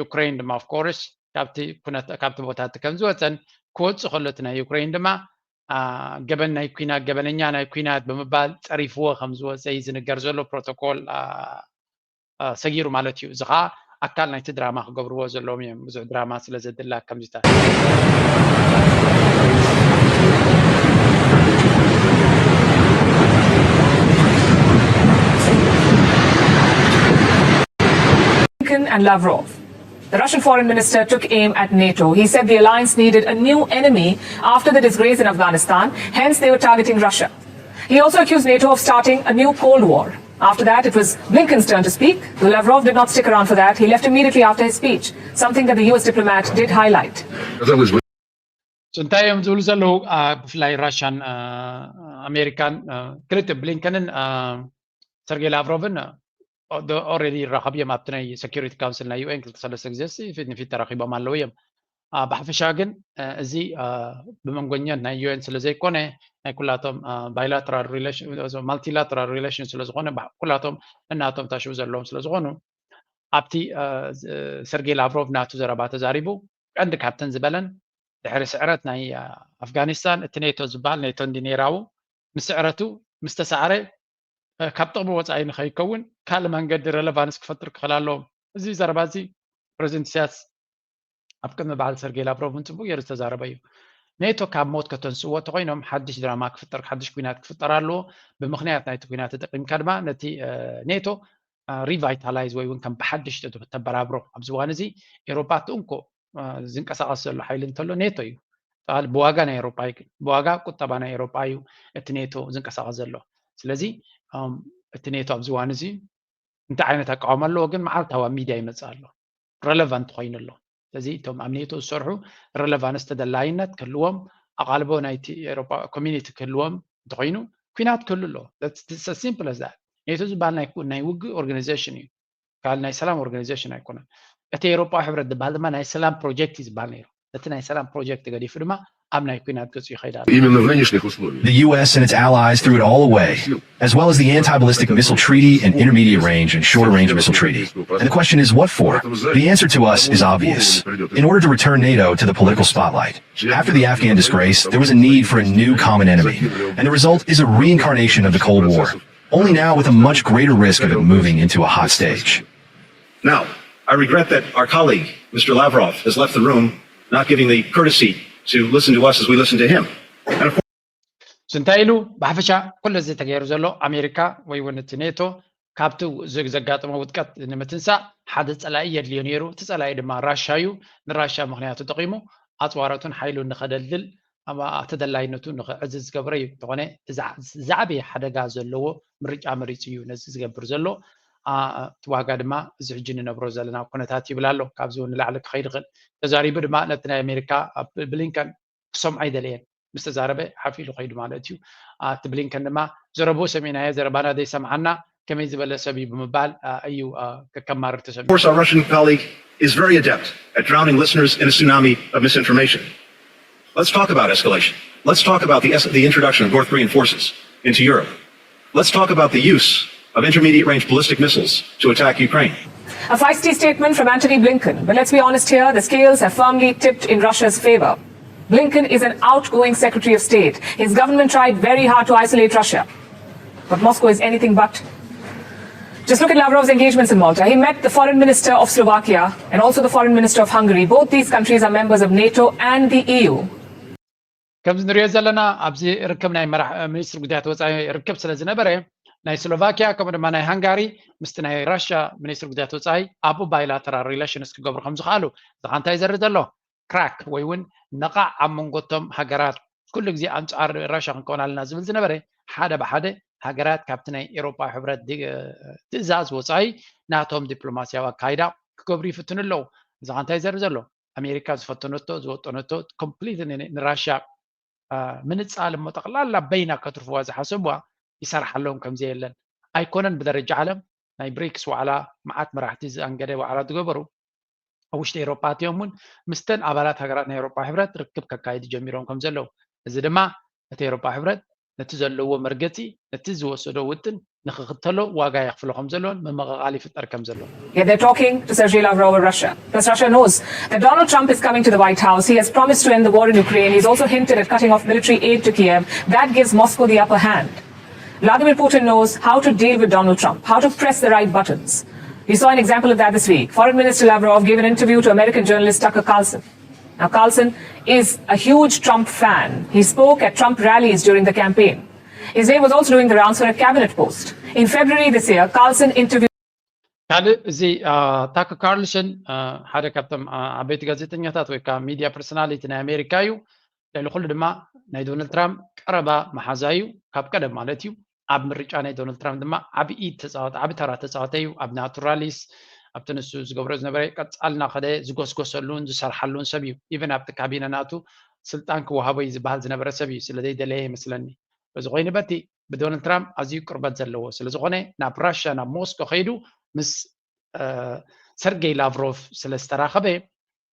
ዩክሬን ድማ ኦፍኮርስ ካብቲ ኩነት ካብቲ ቦታ እቲ ከም ዝወፀን፣ ክወፅእ ከሎ እቲ ናይ ዩክሬን ድማ ገበን ናይ ኩናት፣ ገበነኛ ናይ ኩናት ብምባል ፀሪፍዎ ከም ዝወፀ እዩ ዝንገር ዘሎ። ፕሮቶኮል ሰጊሩ ማለት እዩ። እዚ ከዓ ኣካል ናይቲ ድራማ ክገብርዎ ዘለዎም እዮም። ብዙሕ ድራማ ስለ ዘድላ ከምዚታት Blinken and Lavrov. The Russian foreign minister took aim at NATO. He said the alliance needed a new enemy after the disgrace in Afghanistan, hence, they were targeting Russia. He also accused NATO of starting a new Cold War. After that, it was Blinken's turn to speak, though Lavrov did not stick around for that. He left immediately after his speech, something that the U S diplomat did highlight. እንታይ እዮም ዝብሉ ዘለዉ? ብፍላይ ራሽያን ኣሜሪካን ክልተ ብሊንከንን ሰርጌይ ላቭሮቭን ኦረዲ ይራኸቡ እዮም። ኣብቲ ናይ ሴኩሪቲ ካውንስል ናይ ዩኤን ክልተ ሰለስተ ግዜ ፊት ንፊት ተራኺቦም ኣለዉ እዮም። ብሓፈሻ ግን እዚ ብመንጎኛት ናይ ዩኤን ስለ ዘይኮነ፣ ናይ ኩላቶም ባይላተራል ማልቲላተራል ሪሌሽን ስለ ዝኾነ፣ ኩላቶም እናቶም ታሽው ዘለዎም ስለ ዝኾኑ፣ ኣብቲ ሰርጌይ ላቭሮቭ ናቱ ዘረባ ተዛሪቡ፣ ቀንዲ ካብተን ዝበለን ድሕሪ ስዕረት ናይ ኣፍጋኒስታን እቲ ኔቶ ዝበሃል፣ ኔቶ እንዲ ኔራዊ ምስ ስዕረቱ ምስ ተሳዕረ ካብ ጥቕሚ ወፃኢ ንኸይከውን ካልእ መንገዲ ረለቫንስ ክፈጥር ክኽእል ኣለዎ። እዚ ዘረባ እዚ ፕሬዚደንት ኢሳያስ ኣብ ቅድሚ በዓል ሰርጌይ ላቭሮቭ እውን ፅቡቅ ገይሩ ዝተዛረበ እዩ። ኔቶ ካብ ሞት ከተንስእዎ እንተኮይኖም ሓድሽ ድራማ ክፍጠር፣ ሓድሽ ኩናት ክፍጠር ኣለዎ። ብምክንያት ናይቲ ኩናት ተጠቂምካ ድማ ነቲ ኔቶ ሪቫይታላይዝ ወይ እውን ከም ብሓድሽ ተበራብሮ። ኣብዚ እዋን እዚ ኤውሮጳ እቲ እንኮ ዝንቀሳቀስ ዘሎ ሓይሊ እንተሎ ኔቶ እዩ። ብዋጋ ናይ ኤውሮጳ እዩ፣ ብዋጋ ቁጠባ ናይ ኤውሮጳ እዩ እቲ ኔቶ ዝንቀሳቀስ ዘሎ። ስለዚ እቲ ኔቶ ኣብዚ እዋን እዚ እንታይ ዓይነት ኣቃውማ ኣለዎ ግን መዓልታዊ ኣብ ሚድያ ይመፅእ ኣሎ። ረለቫንት ኮይኑ ኣሎ። ስለዚ እቶም ኣብ ኔቶ ዝሰርሑ ረለቫንስ ተደላይነት ክህልዎም፣ ኣቓልቦ ናይቲ ኤውሮጳ ኮሚኒቲ ክህልዎም እንተኮይኑ ኩናት ክህሉ ኣለዎ። ሲምፕል ዛ ኔቶ ዝበሃል ናይ ውግእ ኦርጋናይዜሽን እዩ። ካል ናይ ሰላም ኦርጋናይዜሽን ኣይኮነን። እቲ ኤውሮጳዊ ሕብረት ዝበሃል ድማ ናይ ሰላም ፕሮጀክት እዩ ዝበሃል ነይሩ። ነቲ ናይ ሰላም ፕሮጀክት ገዲፉ ድማ ኣብ ናይ ኩናት ገፁ ይኸይድ ኣሎ። The U S and its allies threw it all away, as well as the Anti-Ballistic Missile Treaty and Intermediate Range and Short Range Missile Treaty. And the question is, what for? The answer to us is obvious. In order to return NATO to the political spotlight. After the Afghan disgrace, there was a need for a new common enemy, and the result is a reincarnation of the Cold War, only now with a much greater risk of it moving into a hot stage. Now, I regret that our colleague, Mister Lavrov, has left the room, not giving the courtesy to listen to us as we listen to him. And of course, እንታይ ኢሉ? ብሓፈሻ ኩሉ እዚ ተገይሩ ዘሎ ኣሜሪካ ወይ እውን እቲ ኔቶ ካብቲ ዘጋጠመ ውድቀት ንምትንሳእ ሓደ ፀላኢ የድልዮ ነይሩ። እቲ ፀላኢ ድማ ራሻ እዩ። ንራሻ ምክንያቱ ጠቂሙ ኣፅዋራቱን ሓይሉን ንኸደልድል ተደላይነቱ ንኽዕዝዝ ዝገብረ እዩ። እንተኾነ ዝዓበየ ሓደጋ ዘለዎ ምርጫ መሪፁ እዩ ነዚ ዝገብር ዘሎ። እቲ ዋጋ ድማ እዚ ሕጂ ንነብሮ ዘለና ኩነታት ይብል ኣሎ። ካብዚ እውን ንላዕሊ ክኸይድ ይኽእል። ተዛሪቡ ድማ ነቲ ናይ ኣሜሪካ ብሊንከን ክሰምዖ ኣይደለየን። ምስ ተዛረበ ሓፍ ኢሉ ከይዱ ማለት እዩ። እቲ ብሊንከን ድማ ዘረብኡ ሰሚዕናዮ፣ ዘረባና ዘይሰምዓና ከመይ ዝበለ ሰብ እዩ ብምባል እዩ ከከማርር ተሰሚዑ። Of course, our Russian colleague is very adept at drowning listeners in a tsunami of misinformation. Let's talk about escalation. Let's talk about the, the introduction of North Korean forces into Europe. Let's talk about the use of intermediate range ballistic missiles to attack Ukraine. A feisty statement from Antony Blinken, but let's be honest here, the scales have firmly tipped in Russia's favor. Blinken is an outgoing Secretary of State. His government tried very hard to isolate Russia, but Moscow is anything but. Just look at Lavrov's engagements in Malta. He met the foreign minister of Slovakia and also the foreign minister of Hungary. Both these countries are members of NATO and the E U. ከምዚ ንሪኦ ዘለና ኣብዚ ርክብ ናይ ሚኒስትር ጉዳያት ወፃኢ ርክብ ስለ ዝነበረ ናይ ስሎቫኪያ ከምኡ ድማ ናይ ሃንጋሪ ምስቲ ናይ ራሽያ ሚኒስትር ጉዳያት ወፃኢ ኣብኡ ባይላተራል ሪሌሽንስ ክገብሩ ከም ዝኽኣሉ እዚ እንታይ ዘርኢ ዘሎ ክራክ ወይ እውን ነቓዕ ኣብ መንጎቶም ሃገራት ኩሉ ግዜ ኣንፃር ራሽያ ክንከውን ኣለና ዝብል ዝነበረ ሓደ ብሓደ ሃገራት ካብቲ ናይ ኤሮፓ ሕብረት ትእዛዝ ወፃኢ ናቶም ዲፕሎማሲያዊ ኣካይዳ ክገብሩ ይፍትኑ ኣለዉ። እዚ እንታይ ዘርኢ ዘሎ ኣሜሪካ ዝፈተነቶ ዝወጠነቶ ኮምፕሊት ንራሽያ ምንፃል እሞ ጠቕላላ በይና ከትርፍዋ ዝሓሰብዋ ይሰርሓሎም ከምዘየለን ኣይኮነን ብደረጃ ዓለም ናይ ብሪክስ ዋዕላ መዓት መራሕቲ ዝኣንገደ ዋዕላ ዝገበሩ ኣብ ውሽጢ ኤሮፓ ኣትዮም እውን ምስተን ኣባላት ሃገራት ናይ ኤሮፓ ሕብረት ርክብ ከካይዱ ጀሚሮም ከም ዘለዉ እዚ ድማ እቲ ኤሮፓ ሕብረት ነቲ ዘለዎ መርገፂ ነቲ ዝወሰዶ ውጥን ንክኽተሎ ዋጋ የኽፍሎ ከም ዘሎን መመቐቓል ይፍጠር ከም ዘሎ Yet they're talking to Sergei Lavrov of Russia. Plus, Russia knows that Donald Trump is coming to the White House. He has promised to end the war in Ukraine. He's also hinted at cutting off military aid to Kiev. That gives Moscow the upper hand. Vladimir Putin knows how to deal with Donald Trump, how to press the right buttons. We saw an example of that this week. Foreign Minister Lavrov gave an interview to American journalist Tucker Carlson. Now, Carlson is a huge Trump fan. He spoke at Trump rallies during the campaign. His name was also doing the rounds for a cabinet post. In February this year, Carlson interviewed ካልእ እዚ ታክ ካርልሰን ሓደ ካብቶም ዓበይቲ ጋዜጠኛታት ወይ ከዓ ሚድያ ፐርሶናሊቲ ናይ ኣሜሪካ እዩ። ልዕሊ ኩሉ ድማ ናይ ዶናልድ ትራምፕ ቀረባ መሓዛ እዩ። ካብ ቀደም ማለት እዩ። ኣብ ምርጫ ናይ ዶናልድ ትራምፕ ድማ ዓብዪ ተፃወተ ዓብ ተራ ተፃወተ እዩ። ኣብ ናቱ ራሊስ ኣብቲ ንሱ ዝገብሮ ዝነበረ ቀፃልና ከደ ዝጎስጎሰሉን ዝሰርሓሉን ሰብ እዩ። ኢቨን ኣብቲ ካቢነ ናቱ ስልጣን ክወሃቦ እዩ ዝበሃል ዝነበረ ሰብ እዩ። ስለዘይደለየ ይመስለኒ በዚ ኮይኑ በቲ ብዶናልድ ትራምፕ ኣዝዩ ቅርበት ዘለዎ ስለዝኾነ ናብ ራሽያ ናብ ሞስኮ ከይዱ ምስ ሰርጌይ ላቭሮቭ ስለ ዝተራኸበ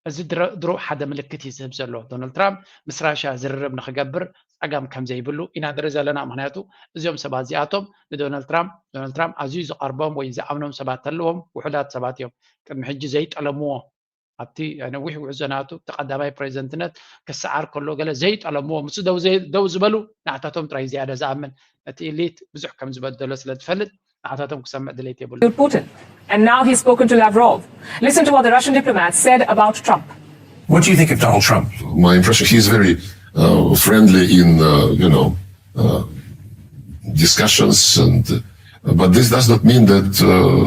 እዚ ድሮ ሓደ ምልክት እዩ ዝህብ ዘሎ። ዶናልድ ትራምፕ ምስ ራሽያ ዝርርብ ንክገብር ፀገም ከም ዘይብሉ ኢና ንርኢ ዘለና። ምክንያቱ እዚኦም ሰባት እዚኣቶም ንዶናልድ ትራምፕ ዶናልድ ትራምፕ ኣዝዩ ዝቐርቦም ወይ ዝኣምኖም ሰባት ኣለዎም። ውሑዳት ሰባት እዮም ቅድሚ ሕጂ ዘይጠለምዎ ኣብቲ ነዊሕ ጉዕዞ ናቱ እቲ ቀዳማይ ፕሬዚደንትነት ክሰዓር ከሎ ገለ ዘይጠለምዎ ምስ ደው ዝበሉ ንዓታቶም ጥራይ ዝያዳ ዝኣምን እቲ ኢሊት ብዙሕ ከም ዝበደሎ ስለ ዝፈልጥ ንዓታቶም ክሰምዕ ድሌት የብሉ። Putin. And now he's spoken to Lavrov. Listen to what the Russian diplomat said about Trump. What do you think of Donald Trump? My impression, he's very uh, friendly in, uh, you know, uh, discussions, and uh, but this does not mean that uh,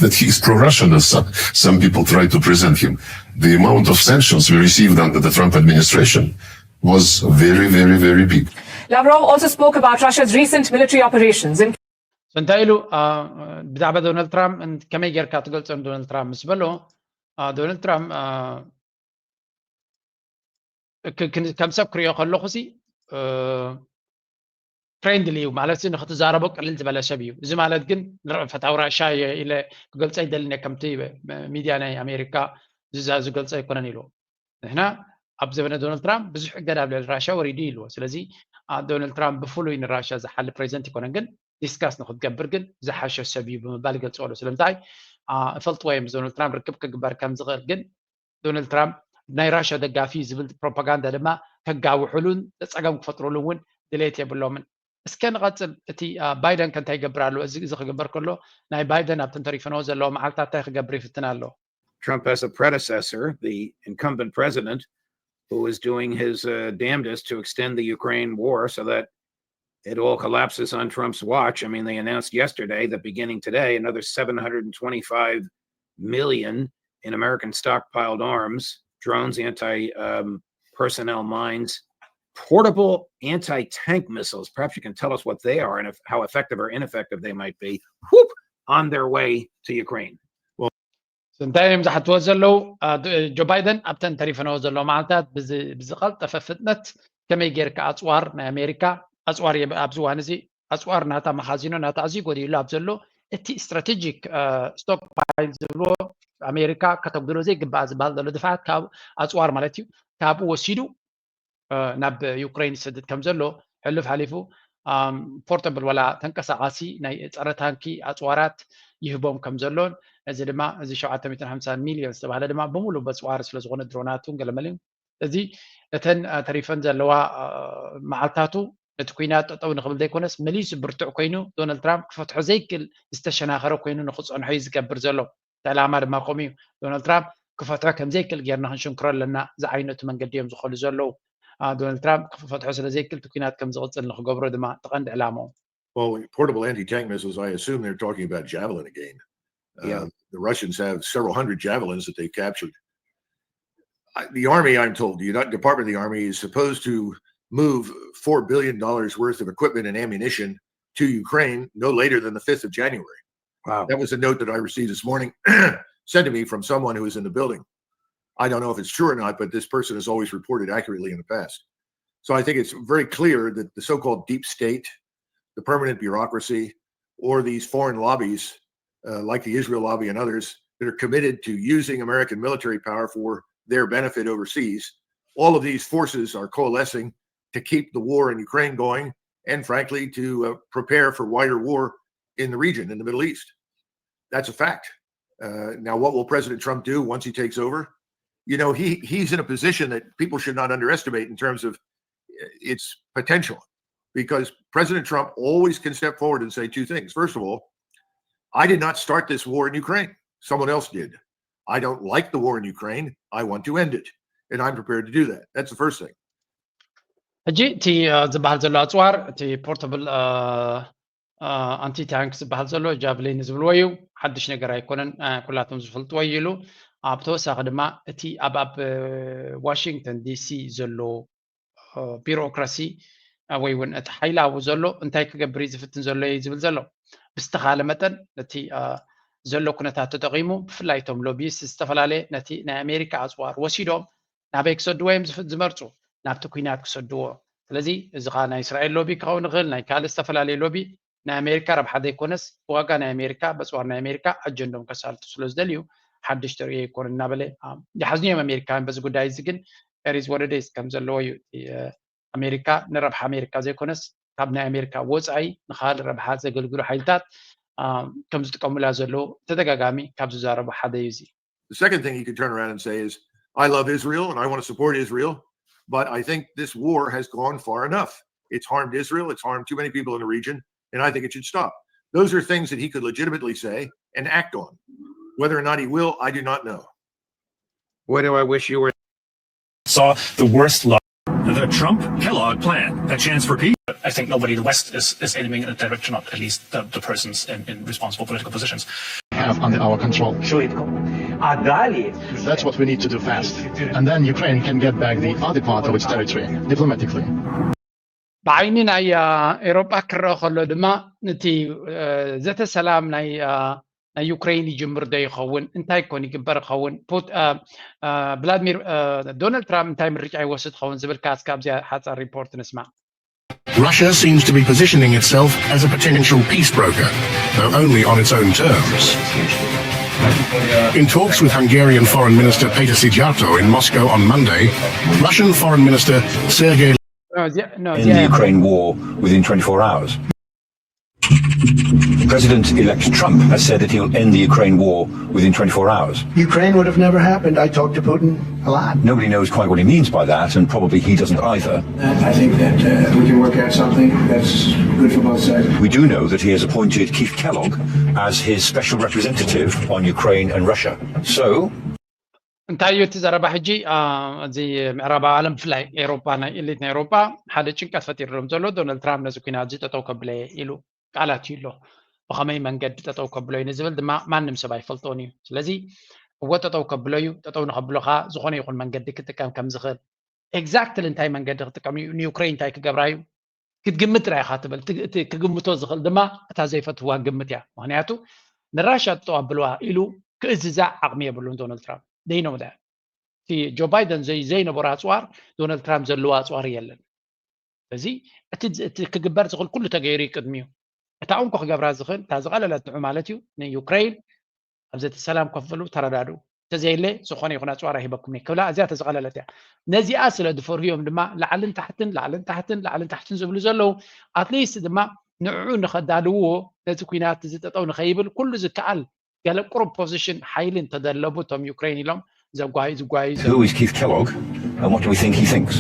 that he is pro-Russian as some, some people try to present him. The amount of sanctions we received under the Trump administration was very, very, very big. Lavrov also spoke about Russia's recent military operations, in እንታይ ኢሉ ብዛዕባ ዶናልድ ትራምፕ ከመይ ጌርካ ትገልጾ ንዶናልድ ትራምፕ ምስ በሎ ዶናልድ ትራምፕ ከም ሰብ ክሪኦ ከለኹ ሲ ፍሬንድሊ እዩ ማለት ንክትዛረቦ ቅልል ዝበለ ሰብ እዩ። እዚ ማለት ግን ፈታዊ ራሻ ኢለ ክገልጾ ኣይደልን እየ ከምቲ ሚድያ ናይ ኣሜሪካ ዝዛዙ ገልጾ ኣይኮነን ኢሉ። ንሕና ኣብ ዘበነ ዶናልድ ትራምፕ ብዙሕ እገዳ ኣብ ልዕሊ ራሻ ወሪዱ ኢልዎ። ስለዚ ዶናልድ ትራምፕ ብፍሉይ ንራሻ ዝሓሊ ፕሬዚደንት ኣይኮነን፣ ግን ዲስካስ ንክትገብር ግን ዝሓሸ ሰብ እዩ ብምባል ይገልፅዎ ኣለዉ። ስለምንታይ እፈልጥዎ እዮም ዶናልድ ትራምፕ ርክብ ክግበር ከም ዝኽእል፣ ግን ዶናልድ ትራምፕ ናይ ራሻ ደጋፊ እዩ ዝብል ፕሮፓጋንዳ ድማ ከጋውሕሉን ፀገም ክፈጥሩሉ እውን ድሌት የብሎምን። እስከ ንቐፅል፣ እቲ ባይደን ከ እንታይ ይገብር ኣሎ? እዚ እዚ ክግበር ከሎ ናይ ባይደን ኣብተን ተሪፈንዎ ዘለዋ መዓልታት እንታይ ክገብር ይፍትን ኣሎ? Trump has a predecessor, the incumbent president, who is doing his uh, damnedest to extend the Ukraine war so that it all collapses on Trump's watch. I mean, they announced yesterday that beginning today, another seven hundred twenty-five million in American stockpiled arms, drones, anti um, personnel mines, portable anti tank missiles. Perhaps you can tell us what they are and if, how effective or ineffective they might be. Whoop, on their way to Ukraine. እንታይ እዮም ዝሓትዎ ዘለዉ? ጆ ባይደን ኣብተን ተሪፈነዎ ዘለዉ መዓልታት ብዝቐልጠፈ ፍጥነት ከመይ ጌርካ ኣፅዋር ናይ ኣሜሪካ ኣፅዋር ኣብዚ እዋን እዚ ኣፅዋር ናታ መኻዚኖ ናታ ኣዝዩ ጎዲሉ ኣብ ዘሎ እቲ ስትራቴጂክ ስቶክ ፓይል ዝብልዎ ኣሜሪካ ከተጉድሎ ዘይግባኣ ዝበሃል ዘሎ ድፍዓት ካብ ኣፅዋር ማለት እዩ ካብኡ ወሲዱ ናብ ዩክሬን ይሰድድ ከም ዘሎ ሕሉፍ ሓሊፉ ፖርተብል ዋላ ተንቀሳቃሲ ናይ ፀረ ታንኪ ኣፅዋራት ይህቦም ከም ዘሎን እዚ ድማ እዚ ሸውዓተ ሚእትን ሓምሳን ሚልዮን ዝተባሃለ ድማ ብምሉእ በፅዋር ስለዝኮነ ድሮናቱን ገለመልን እዚ እተን ተሪፈን ዘለዋ መዓልታቱ ነቲ ኩናት ጠጠው ንክብል ዘይኮነስ መሊሱ ብርቱዕ ኮይኑ ዶናልድ ትራምፕ ክፈትሖ ዘይክእል ዝተሸናኸረ ኮይኑ ንክፀንሖ እዩ ዝገብር ዘሎ እቲ ዕላማ ድማ ከምኡ እዩ ዶናልድ ትራምፕ ክፈትሖ ከምዘይክእል ጌርና ክንሽንክሮ ኣለና ዝዓይነቱ መንገዲ እዮም ዝኸሉ ዘለዉ ዶናልድ ትራምፕ ክፈትሖ ስለዘይክእል እቲ ኩናት ከም ዝቕፅል ንክገብሮ ድማ ተቐንዲ ዕላምኦም Well, portable anti-tank missiles, I assume they're talking about Javelin again. Yeah. Um, the Russians have several hundred Javelins that they've captured. I, the Army, I'm told, the United Department of the Army is supposed to move four billion dollars worth of equipment and ammunition to Ukraine no later than the fifth of January. Wow. That was a note that I received this morning, sent to me from someone who was in the building. I don't know if it's true or not, but this person has always reported accurately in the past. So I think it's very clear that the so called deep state, the permanent bureaucracy, or these foreign lobbies uh, like the Israel lobby and others that are committed to using American military power for their benefit overseas, all of these forces are coalescing to keep the war in Ukraine going and, frankly, to uh, prepare for wider war in the region, in the Middle East. That's a fact. Uh, now, what will President Trump do once he takes over? You know, he he's in a position that people should not underestimate in terms of its potential, because President Trump always can step forward and say two things. First of all, I did not start this war in Ukraine. Someone else did. I don't like the war in Ukraine. I want to end it. And I'm prepared to do that. That's the first thing. ሕጂ እቲ ዝበሃል ዘሎ ኣፅዋር እቲ ፖርታብል ኣንቲ ታንክ ዝበሃል ዘሎ ጃቭሊን ዝብልዎ እዩ ሓድሽ ነገር ኣይኮነን ኩላቶም ዝፈልጥዎ እዩ ኢሉ ኣብ ተወሳኺ ድማ እቲ ኣብ ኣብ ዋሽንግተን ዲሲ ዘሎ ቢሮክራሲ ወይ እውን እቲ ሓይላዊ ዘሎ እንታይ ክገብር እዩ ዝፍትን ዘሎ እዩ ዝብል ዘሎ ብዝተኻለ መጠን ነቲ ዘሎ ኩነታት ተጠቒሙ ብፍላይ እቶም ሎቢስ ዝተፈላለየ ነቲ ናይ ኣሜሪካ ኣፅዋር ወሲዶም ናበይ ክሰድዎ እዮም ዝመርፁ ናብቲ ኩናት ክሰድዎ ስለዚ እዚ ከዓ ናይ እስራኤል ሎቢ ክኸውን ይኽእል ናይ ካልእ ዝተፈላለየ ሎቢ ናይ ኣሜሪካ ረብሓ ዘይኮነስ ዋጋ ናይ ኣሜሪካ በፅዋር ናይ ኣሜሪካ ኣጀንዶም ከሳልጡ ስለ ዝደልዩ ሓድሽ ተርእዮ ይኮን እናበለ ይሓዝኑ እዮም ኣሜሪካውያን በዚ ጉዳይ እዚ ግን ሪዝ ወደደይስ ከም ዘለዎ እዩ ኣሜሪካ ንረብሓ ኣሜሪካ ዘይኮነስ ካብ ናይ ኣሜሪካ ወፃኢ ንካል ረብሓ ዘገልግሉ ሓይልታት ከም ዝጥቀሙላ ዘለዉ ተደጋጋሚ ካብ ዝዛረቡ ሓደ እዩ እዚ The second thing he could turn around and say is, I love Israel and I want to support Israel, but I think this war has gone far enough. It's harmed Israel, it's harmed too many people in the region, and I think it should stop. Those are things that he could legitimately say and act on. Whether or not he will, I do not know. Boy, do I wish you were. Saw the worst lie. The Trump Kellogg plan, a chance for peace. I think nobody in the West is, is aiming in that direction, not at least the, the persons in, in responsible political positions. Have under our control. А далі That's what we need to do fast. And then Ukraine can get back the other part of its territory diplomatically. ብዓይኒ ናይ ኤሮጳ ክረአ ከሎ ድማ እቲ ዘተ ሰላም ናይ ናይ ዩክሬን ይጅምር ዶ ይኸውን እንታይ ኮን ይግበር ይኸውን ቭላድሚር ዶናልድ ትራምፕ እንታይ ምርጫ ይወስድ ኸውን ዝብል ካስካ ኣብዚኣ ሓፃር ሪፖርት ንስማዕ Russia seems to be positioning itself as a potential peace broker, though only on its own terms. In talks with Hungarian Foreign Minister Peter Szijjarto in Moscow on Monday, Russian Foreign Minister Sergei end the Ukraine war within twenty-four hours. President-elect Trump has said that he'll end the Ukraine war within twenty-four hours. Ukraine would have never happened. I talked to Putin a lot. Nobody knows quite what he means by that, and probably he doesn't either. I think that uh, we can work out something that's good for both sides. We do know that he has appointed Keith Kellogg as his special representative on Ukraine and Russia. So, እንታይ እዩ እቲ ዘረባ ሕጂ? እዚ ምዕራባዊ ዓለም፣ ብፍላይ ኤሮጳ፣ ናይ ኤሊት ናይ ኤሮጳ ሓደ ጭንቀት ፈጢርሎም ዘሎ፣ ዶናልድ ትራምፕ ነዚ ኩናት እዚ ጠጠው ከብለ ኢሉ ቃላት እዩ ኣሎ። ብኸመይ መንገዲ ጠጠው ከብሎ እዩ ንዝብል ድማ ማንም ሰብ ኣይፈልጦን እዩ። ስለዚ እወ፣ ጠጠው ከብሎ እዩ። ጠጠው ንኸብሎ ከዓ ዝኾነ ይኹን መንገዲ ክጥቀም ከም ዝኽእል፣ ኤግዛክትሊ እንታይ መንገዲ ክጥቀም እዩ፣ ንዩክሬን እንታይ ክገብራ እዩ ክትግምት ጥራይ ኢኻ ትብል። እቲ ክግምቶ ዝኽእል ድማ እታ ዘይፈትዋ ግምት እያ። ምክንያቱ ንራሻ ጠጠው ኣብልዋ ኢሉ ክእዝዛ ዓቕሚ የብሉን ዶናልድ ትራምፕ። ደይኖ እቲ ጆ ባይደን ዘይነበሮ ኣፅዋር፣ ዶናልድ ትራምፕ ዘለዎ ኣፅዋር የለን። እዚ እቲ ክግበር ዝኽእል ኩሉ ተገይሩ እዩ ቅድሚኡ። እታ እንኮ ክገብራ ዝኽእል፣ እታ ዝቐለለት ንዑ ማለት እዩ፣ ንዩክሬን ኣብዚ እቲ ሰላም ኮፍ በሉ፣ ተረዳድኡ፣ እንተዘየለ ዝኾነ ይኹን ኣፅዋር ኣይህበኩም ክብላ፣ እዚኣ ተዝቐለለት እያ። ነዚኣ ስለ ዝፈርህዮም ድማ ላዕልን ታሕትን፣ ላዕልን ታሕትን፣ ላዕልን ታሕትን ዝብሉ ዘለዉ፣ ኣትሊስት ድማ ንዕኡ ንኸዳልውዎ፣ ነዚ ኩናት እዚ ጠጠው ንኸይብል ኩሉ ዝከኣል ገለ ቁሩብ ፖዚሽን ሓይሊ እንተደለቡ እቶም ዩክሬን ኢሎም ዘጓዩ ዝጓዩ Who is Keith Kellogg and what do we think he thinks?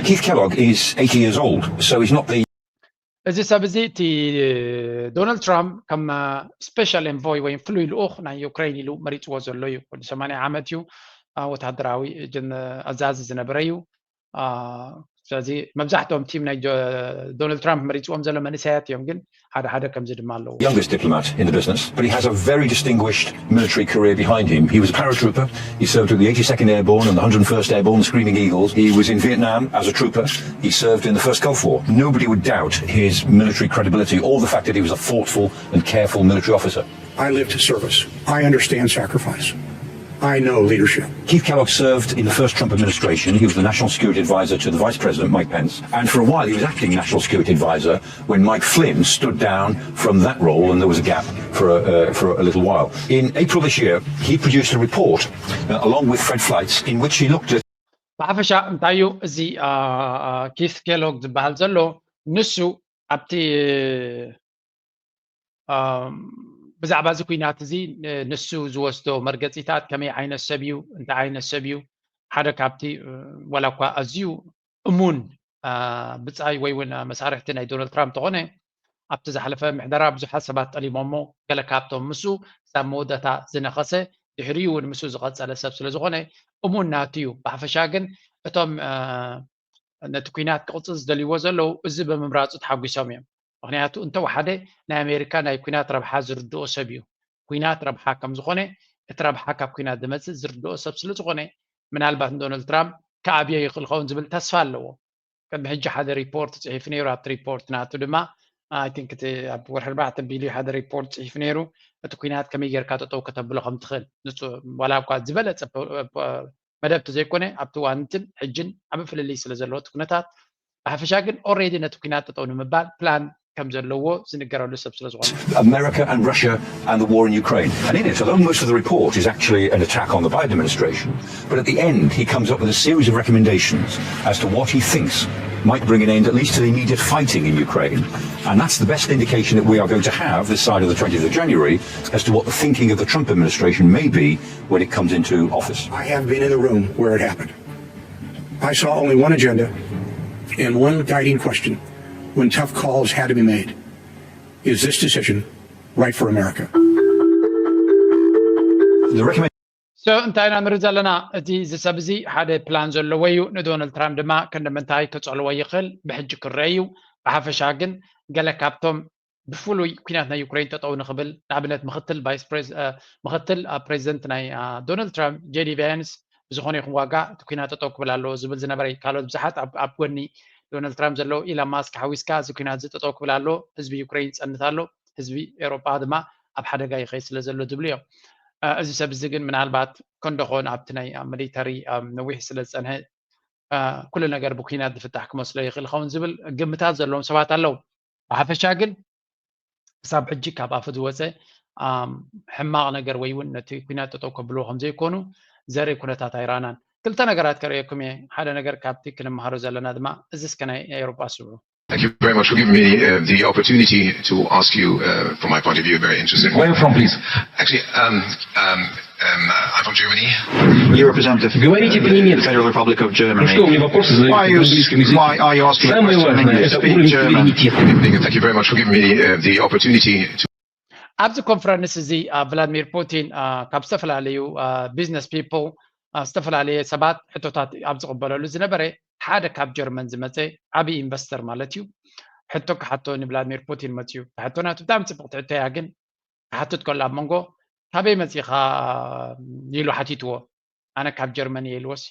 Keith Kellogg is eighty years old, so he's not the እዚ ሰብ እዚ እቲ ዶናልድ ትራምፕ ከም ስፔሻል ኤንቮይ ወይ ፍሉይ ልኡኽ ናይ ዩክሬን ኢሉ መሪፅዎ ዘሎ እዩ። ወዲ ሰማንያ ዓመት እዩ። ወታደራዊ ኣዛዚ ዝነበረ እዩ። ስለዚ መብዛሕትኦም ቲም ናይ ዶናልድ ትራምፕ መሪፅዎም ዘሎ መንእሰያት እዮም፣ ግን ሓደ ሓደ ከምዚ ድማ ኣለዉ። Youngest diplomat in the business, but he has a very distinguished military career behind him. He was a paratrooper. He served with the eighty-second Airborne and the hundred first Airborne, the Screaming Eagles. He was in Vietnam as a trooper. He served in the First Gulf War. Nobody would doubt his military credibility or the fact that he was a thoughtful and careful military officer. I lived his service. I understand sacrifice. I know leadership. Keith Kellogg served in the first Trump administration. He was the national security advisor to the Vice President, Mike Pence. And for a while, he was acting national security advisor when Mike Flynn stood down from that role and there was a gap for a, uh, for a little while. In April this year, he produced a report uh, along with Fred Fleitz in which he looked at ብሓፈሻ እንታይ እዩ እዚ ኪስ ኬሎግ ዝበሃል ዘሎ? ንሱ ኣብቲ ብዛዕባ እዚ ኩናት እዚ ንሱ ዝወስዶ መርገፂታት፣ ከመይ ዓይነት ሰብ እዩ፣ እንታይ ዓይነት ሰብ እዩ፣ ሓደ ካብቲ ዋላ እኳ ኣዝዩ እሙን ብፃይ ወይ እውን መሳርሕቲ ናይ ዶናልድ ትራምፕ ተኾነ፣ ኣብቲ ዝሓለፈ ምሕደራ ብዙሓት ሰባት ጠሊሞሞ፣ ገለ ካብቶም ምስኡ ክሳብ መወዳእታ ዝነኸሰ፣ ድሕሪኡ እውን ምስኡ ዝቐፀለ ሰብ ስለ ዝኾነ እሙን ናቱ እዩ። ብሓፈሻ ግን እቶም ነቲ ኩናት ክቕፅል ዝደልይዎ ዘለዉ እዚ ብምምራፁ ተሓጒሶም እዮም። ምክንያቱ እንተወሓደ ናይ ኣሜሪካ ናይ ኩናት ረብሓ ዝርድኦ ሰብ እዩ። ኩናት ረብሓ ከም ዝኾነ፣ እቲ ረብሓ ካብ ኩናት ዝመፅእ ዝርድኦ ሰብ ስለ ዝኾነ፣ ምናልባት ንዶናልድ ትራምፕ ክኣብዮ ይኽእል ኸውን ዝብል ተስፋ ኣለዎ። ቅድሚ ሕጂ ሓደ ሪፖርት ፅሒፉ ነይሩ። ኣብቲ ሪፖርት ናቱ ድማ ኣይ ቲንክ እቲ ኣብ ወርሒ ኣርባዕተ ቢሉ ሓደ ሪፖርት ፅሒፉ ነይሩ። እቲ ኩናት ከመይ ጌርካ ጠጠው ከተብሎ ከም ትኽእል ንፁ ዋላ እኳ ዝበለፀ መደብ ተዘይኮነ ኣብቲ እዋን እንትን ሕጅን ዓቢ ፍልልይ ስለ ዘለዎ እቲ ኩነታት ብሓፈሻ ግን ኦሬዲ ነቲ ኩናት ጠጠው ንምባል ፕላን ከም ዘለዎ ዝንገረሉ ሰብ ስለ ዝኾነ America and Russia and the war in Ukraine. And in it, although most of the report is actually an attack on the Biden administration, but at the end he comes up with a series of recommendations as to what he thinks might bring an end at least to the immediate fighting in Ukraine. And that's the best indication that we are going to have this side of the twentieth of January as to what the thinking of the Trump administration may be when it comes into office. I have been in the room where it happened. I saw only one agenda and one guiding question when tough calls had to be made. Is this decision right for America? The recommend- So እንታይ ኢና ንርኢ ዘለና? እቲ እዚ ሰብ እዚ ሓደ ፕላን ዘለዎ እዩ። ንዶናልድ ትራምፕ ድማ ክንዲ ምንታይ ክፀልዎ ይኽእል ብሕጂ ክረአ እዩ። ብሓፈሻ ግን ገለ ካብቶም ብፍሉይ ኩናት ናይ ዩክሬን ጠጠው ንኽብል ንኣብነት ምክትል ቫይስ ፕሬዝ ምክትል ፕሬዚደንት ናይ ዶናልድ ትራምፕ ጄዲ ቫንስ ብዝኾነ ይኹን ዋጋ እቲ ኩናት ጠጠው ክብል ኣለዎ ዝብል ዝነበረ እዩ። ካልኦት ብዙሓት ኣብ ጎኒ ዶናልድ ትራምፕ ዘለዉ ኢላን ማስክ ሓዊስካ እዚ ኩናት እዚ ጠጠው ክብል ኣለዎ፣ ህዝቢ ዩክሬን ይፀንት ኣሎ፣ ህዝቢ ኤውሮጳ ድማ ኣብ ሓደጋ ይኸይድ ስለ ዘሎ ዝብሉ እዮም። እዚ ሰብ እዚ ግን ምናልባት ከንደኾን ኣብቲ ናይ ሚሊተሪ ነዊሕ ስለ ዝፀንሐ ኩሉ ነገር ብኩናት ዝፍታሕ ክመስሎ ይኽእል ኸውን ዝብል ግምታት ዘለዎም ሰባት ኣለዉ። ብሓፈሻ ግን ክሳብ ሕጂ ካብ ኣፉ ዝወፀ ሕማቕ ነገር ወይ እውን ነቲ ኩናት ጠጠው ከብልዎ ከም ዘይኮኑ ዘርኢ ኩነታት ኣይረኣናን። ክልተ ነገራት ከርእየኩም እየ። ሓደ ነገር ካብቲ ክንመሃሮ ዘለና ድማ እዚ እስከ ናይ ኤውሮጳ ስምዑ። Thank you very much for giving me uh, the opportunity to ask you, uh, from my point of view, a very interesting. Where are you from, please? Actually, um, um, um, uh, I'm from Germany. Your representative. Говорите по-немецки. Federal Republic of Germany. Ну что, мне вопросы задают Why are на you, английском языке. Why are you asking me Самое questions in важное, English? это Speak уровень German. суверенитета. Thank you very much for giving me uh, the opportunity to ኣብዚ ኮንፈረንስ እዚ ቭላድሚር ፑቲን ካብ ዝተፈላለዩ ቢዝነስ ፒፕል ዝተፈላለየ ሰባት ሕቶታት ኣብ ዝቕበለሉ ዝነበረ ሓደ ካብ ጀርመን ዝመፀ ዓብዪ ኢንቨስተር ማለት እዩ ሕቶ ክሓቶ ንቭላድሚር ፑቲን መፅዩ። ሕቶ ናቱ ብጣዕሚ ፅብቕቲ ሕቶ እያ፣ ግን ክሓትት ከሎ ኣብ መንጎ ካበይ መፂኻ ኢሉ ሓቲትዎ። ኣነ ካብ ጀርመን እየ ኢልዎሲ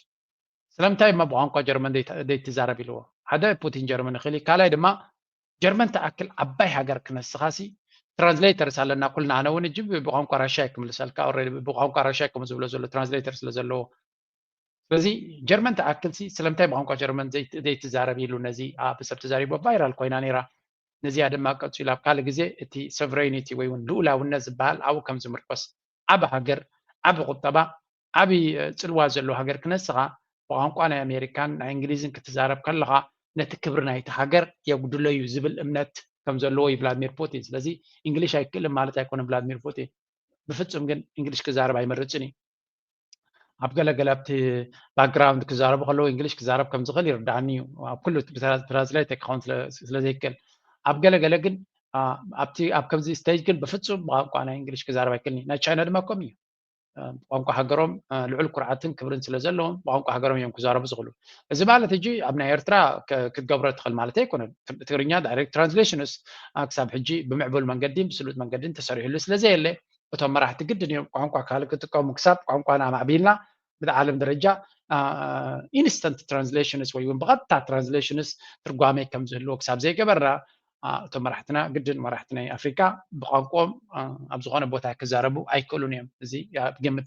ስለምንታይ እሞ ብቋንቋ ጀርመን ዘይትዛረብ ኢልዎ። ሓደ ፑቲን ጀርመን ይኽእል እዩ፣ ካልኣይ ድማ ጀርመን ትኣክል ዓባይ ሃገር ክነስኻሲ ትራንስሌተርስ ኣለና ኩልና። ኣነ እውን እጂ ብቋንቋ ራሻ ክምልሰልካ፣ ብቋንቋ ራሻ ከም ዝብሎ ዘሎ ትራንስሌተር ስለ ዘለዎ። ስለዚ ጀርመን ትኣክልሲ ስለምንታይ ብቋንቋ ጀርመን ዘይትዛረብ ኢሉ ነዚ ኣብ ሰብ ተዛሪቦ ቫይራል ኮይና ነይራ። ነዚኣ ድማ ቀፂሉ ኣብ ካልእ ግዜ እቲ ሶቨሬኒቲ ወይ እውን ልኡላውነት ዝበሃል ኣብኡ ከም ዝምርኮስ፣ ዓቢ ሃገር፣ ዓቢ ቁጠባ፣ ዓቢ ፅልዋ ዘለዎ ሃገር ክነስኻ ብቋንቋ ናይ ኣሜሪካን ናይ እንግሊዝን ክትዛረብ ከለኻ ነቲ ክብሪ ናይቲ ሃገር የጉድሎ እዩ ዝብል እምነት ከም ዘለዎ እዩ ቭላድሚር ፑቲን። ስለዚ እንግሊሽ ኣይክእልን ማለት ኣይኮነን ቭላድሚር ፑቲን። ብፍፁም ግን እንግሊሽ ክዛረብ ኣይመርፅን እዩ። ኣብ ገለገለ ኣብቲ ባክግራውንድ ክዛረቡ ከለዉ እንግሊሽ ክዛረብ ከም ዝኽእል ይርዳኣኒ እዩ። ኣብ ኩሉ ትራንስሌት ክኸውን ስለዘይክእል፣ ኣብ ገለገለ ግን ኣብቲ ኣብ ከምዚ ስቴጅ ግን ብፍፁም ብቋንቋ ናይ እንግሊሽ ክዛረብ ኣይክእልን እዩ። ናይ ቻይና ድማ ከምኡ እዩ። ቋንቋ ሃገሮም ልዑል ኩርዓትን ክብርን ስለ ዘለዎም ብቋንቋ ሃገሮም እዮም ክዛረቡ ዝኽእሉ። እዚ ማለት ሕጂ ኣብ ናይ ኤርትራ ክትገብሮ ትኽእል ማለት ኣይኮነን። ትግርኛ ዳይሬክት ትራንስሌሽንስ ክሳብ ሕጂ ብምዕቡል መንገዲን ብስሉጥ መንገዲን ተሰሪሕሉ ስለ ዘየለ እቶም መራሕቲ ግድን እዮም ቋንቋ ካልእ ክጥቀሙ። ክሳብ ቋንቋና ኣማዕቢልና ብዓለም ደረጃ ኢንስተንት ትራንስሌሽንስ ወይ እውን ብቐጥታ ትራንስሌሽንስ ትርጓሜ ከም ዝህልዎ ክሳብ ዘይገበርና እቶም መራሕትና ግድን መራሕቲ ናይ ኣፍሪካ ብቋንቋኦም ኣብ ዝኾነ ቦታ ክዛረቡ ኣይክእሉን እዮም። እዚ ኣብ ግምት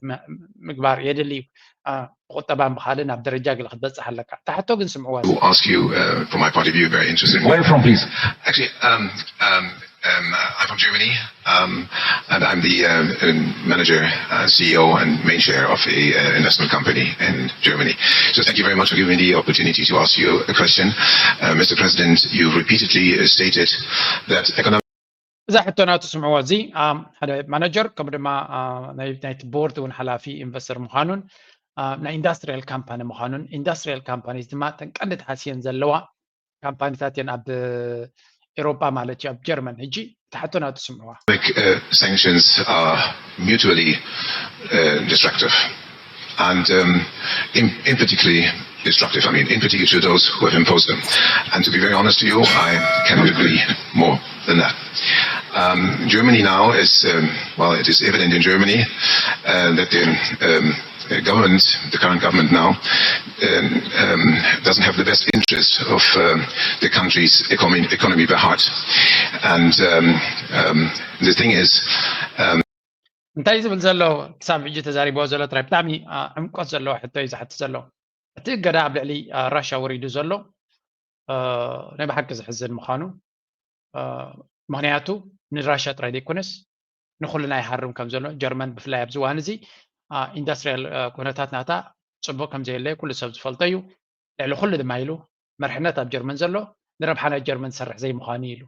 ምግባር የድሊ እዩ። ብቁጠባን ብካልእ ናብ ደረጃ ገለ ክትበፅሕ ኣለካ። እታ ሕቶ ግን ስምዕዋ። To ask you, uh, from my point of view, very interesting. Where you from, please? Actually, um, um, um, I'm from Germany, um, and I'm the um, um, manager, uh, C E O, and main share of a uh, investment company in Germany. So thank you very much for giving me the opportunity to ask you a question. Uh, Mister President, you've repeatedly uh, stated that economic እዛ ሕቶ ናቱ ስምዕዎ። እዚ ሓደ ማናጀር ከምኡ ድማ ናይቲ ቦርድ እውን ሓላፊ ኢንቨስተር ምዃኑን ናይ ኢንዳስትሪያል ካምፓኒ ምዃኑን፣ ኢንዳስትሪያል ካምፓኒስ ድማ ተን ቀንዲ ተሓስየን ዘለዋ ካምፓኒታት እየን ኣብ ኤሮጳ ማለት እዩ፣ ኣብ ጀርመን። ሕጂ እታ ሕቶ ናቱ ስምዕዋ። Sanctions are mutually uh, destructive and um, in, in particularly destructive, I mean, in particular to those who have imposed them. And to be very honest to you, I cannot agree more than that. Um, Germany now is, um, well, it is evident in Germany uh, that the um, government, the current government now, um, um, doesn't have the best interest of um, the country's economy, economy by heart. And um, um, the thing is, um, እንታይ ዝብል ዘሎ ክሳብ ሕጂ ተዛሪቦ ዘሎ ጥራይ ብጣዕሚ ዕምቆት ዘለዎ ሕቶ እዩ ዝሓት ዘሎ። እቲ እገዳ ኣብ ልዕሊ ራሻ ወሪዱ ዘሎ ናይ ብሓቂ ዝሕዝን ምዃኑ፣ ምኽንያቱ ንራሻ ጥራይ ዘይኮነስ ንኩልና ይሃርም ከም ዘሎ። ጀርመን ብፍላይ ኣብዚ እዋን እዚ ኢንዳስትሪያል ኩነታት ናታ ፅቡቅ ከም ዘየለ ኩሉ ሰብ ዝፈልጦ እዩ። ልዕሊ ኩሉ ድማ ኢሉ መርሕነት ኣብ ጀርመን ዘሎ ንረብሓ ናይ ጀርመን ዝሰርሕ ዘይምዃኑ ኢሉ።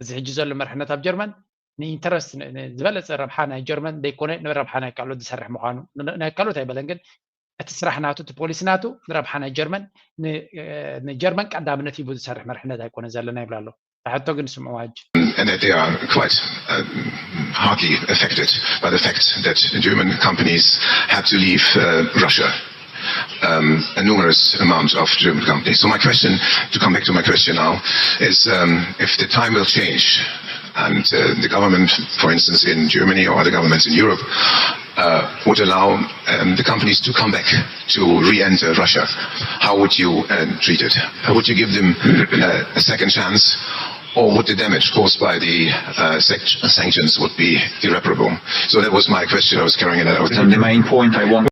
እዚ ሕጂ ዘሎ መርሕነት ኣብ ጀርመን ንኢንተረስት ዝበለፀ ረብሓ ናይ ጀርመን ዘይኮነ ንረብሓ ናይ ካልኦት ዝሰርሕ ምዃኑ፣ ናይ ካልኦት ኣይበለን ግን እቲ ስራሕ ናቱ እቲ ፖሊሲ ናቱ ንረብሓ ናይ ጀርመን ንጀርመን ቀዳምነት ሂቡ ዝሰርሕ መርሕነት ኣይኮነ ዘለና ይብላ ኣሎ። ሕቶ ግን ስምዕዋ ሕጂ። And that they are quite uh, hardly affected by the fact that German companies had to leave uh, Russia. Um, a numerous amount of German companies. So my question, to come back to my question now, is um, if the time will change and uh, the government, for instance, in Germany or other governments in Europe, uh, would allow um, the companies to come back to re-enter Russia, how would you uh, treat it? Would you give them uh, a second chance? Or would the damage caused by the uh, sanctions would be irreparable? So that was my question I was carrying. And that was the main point I want.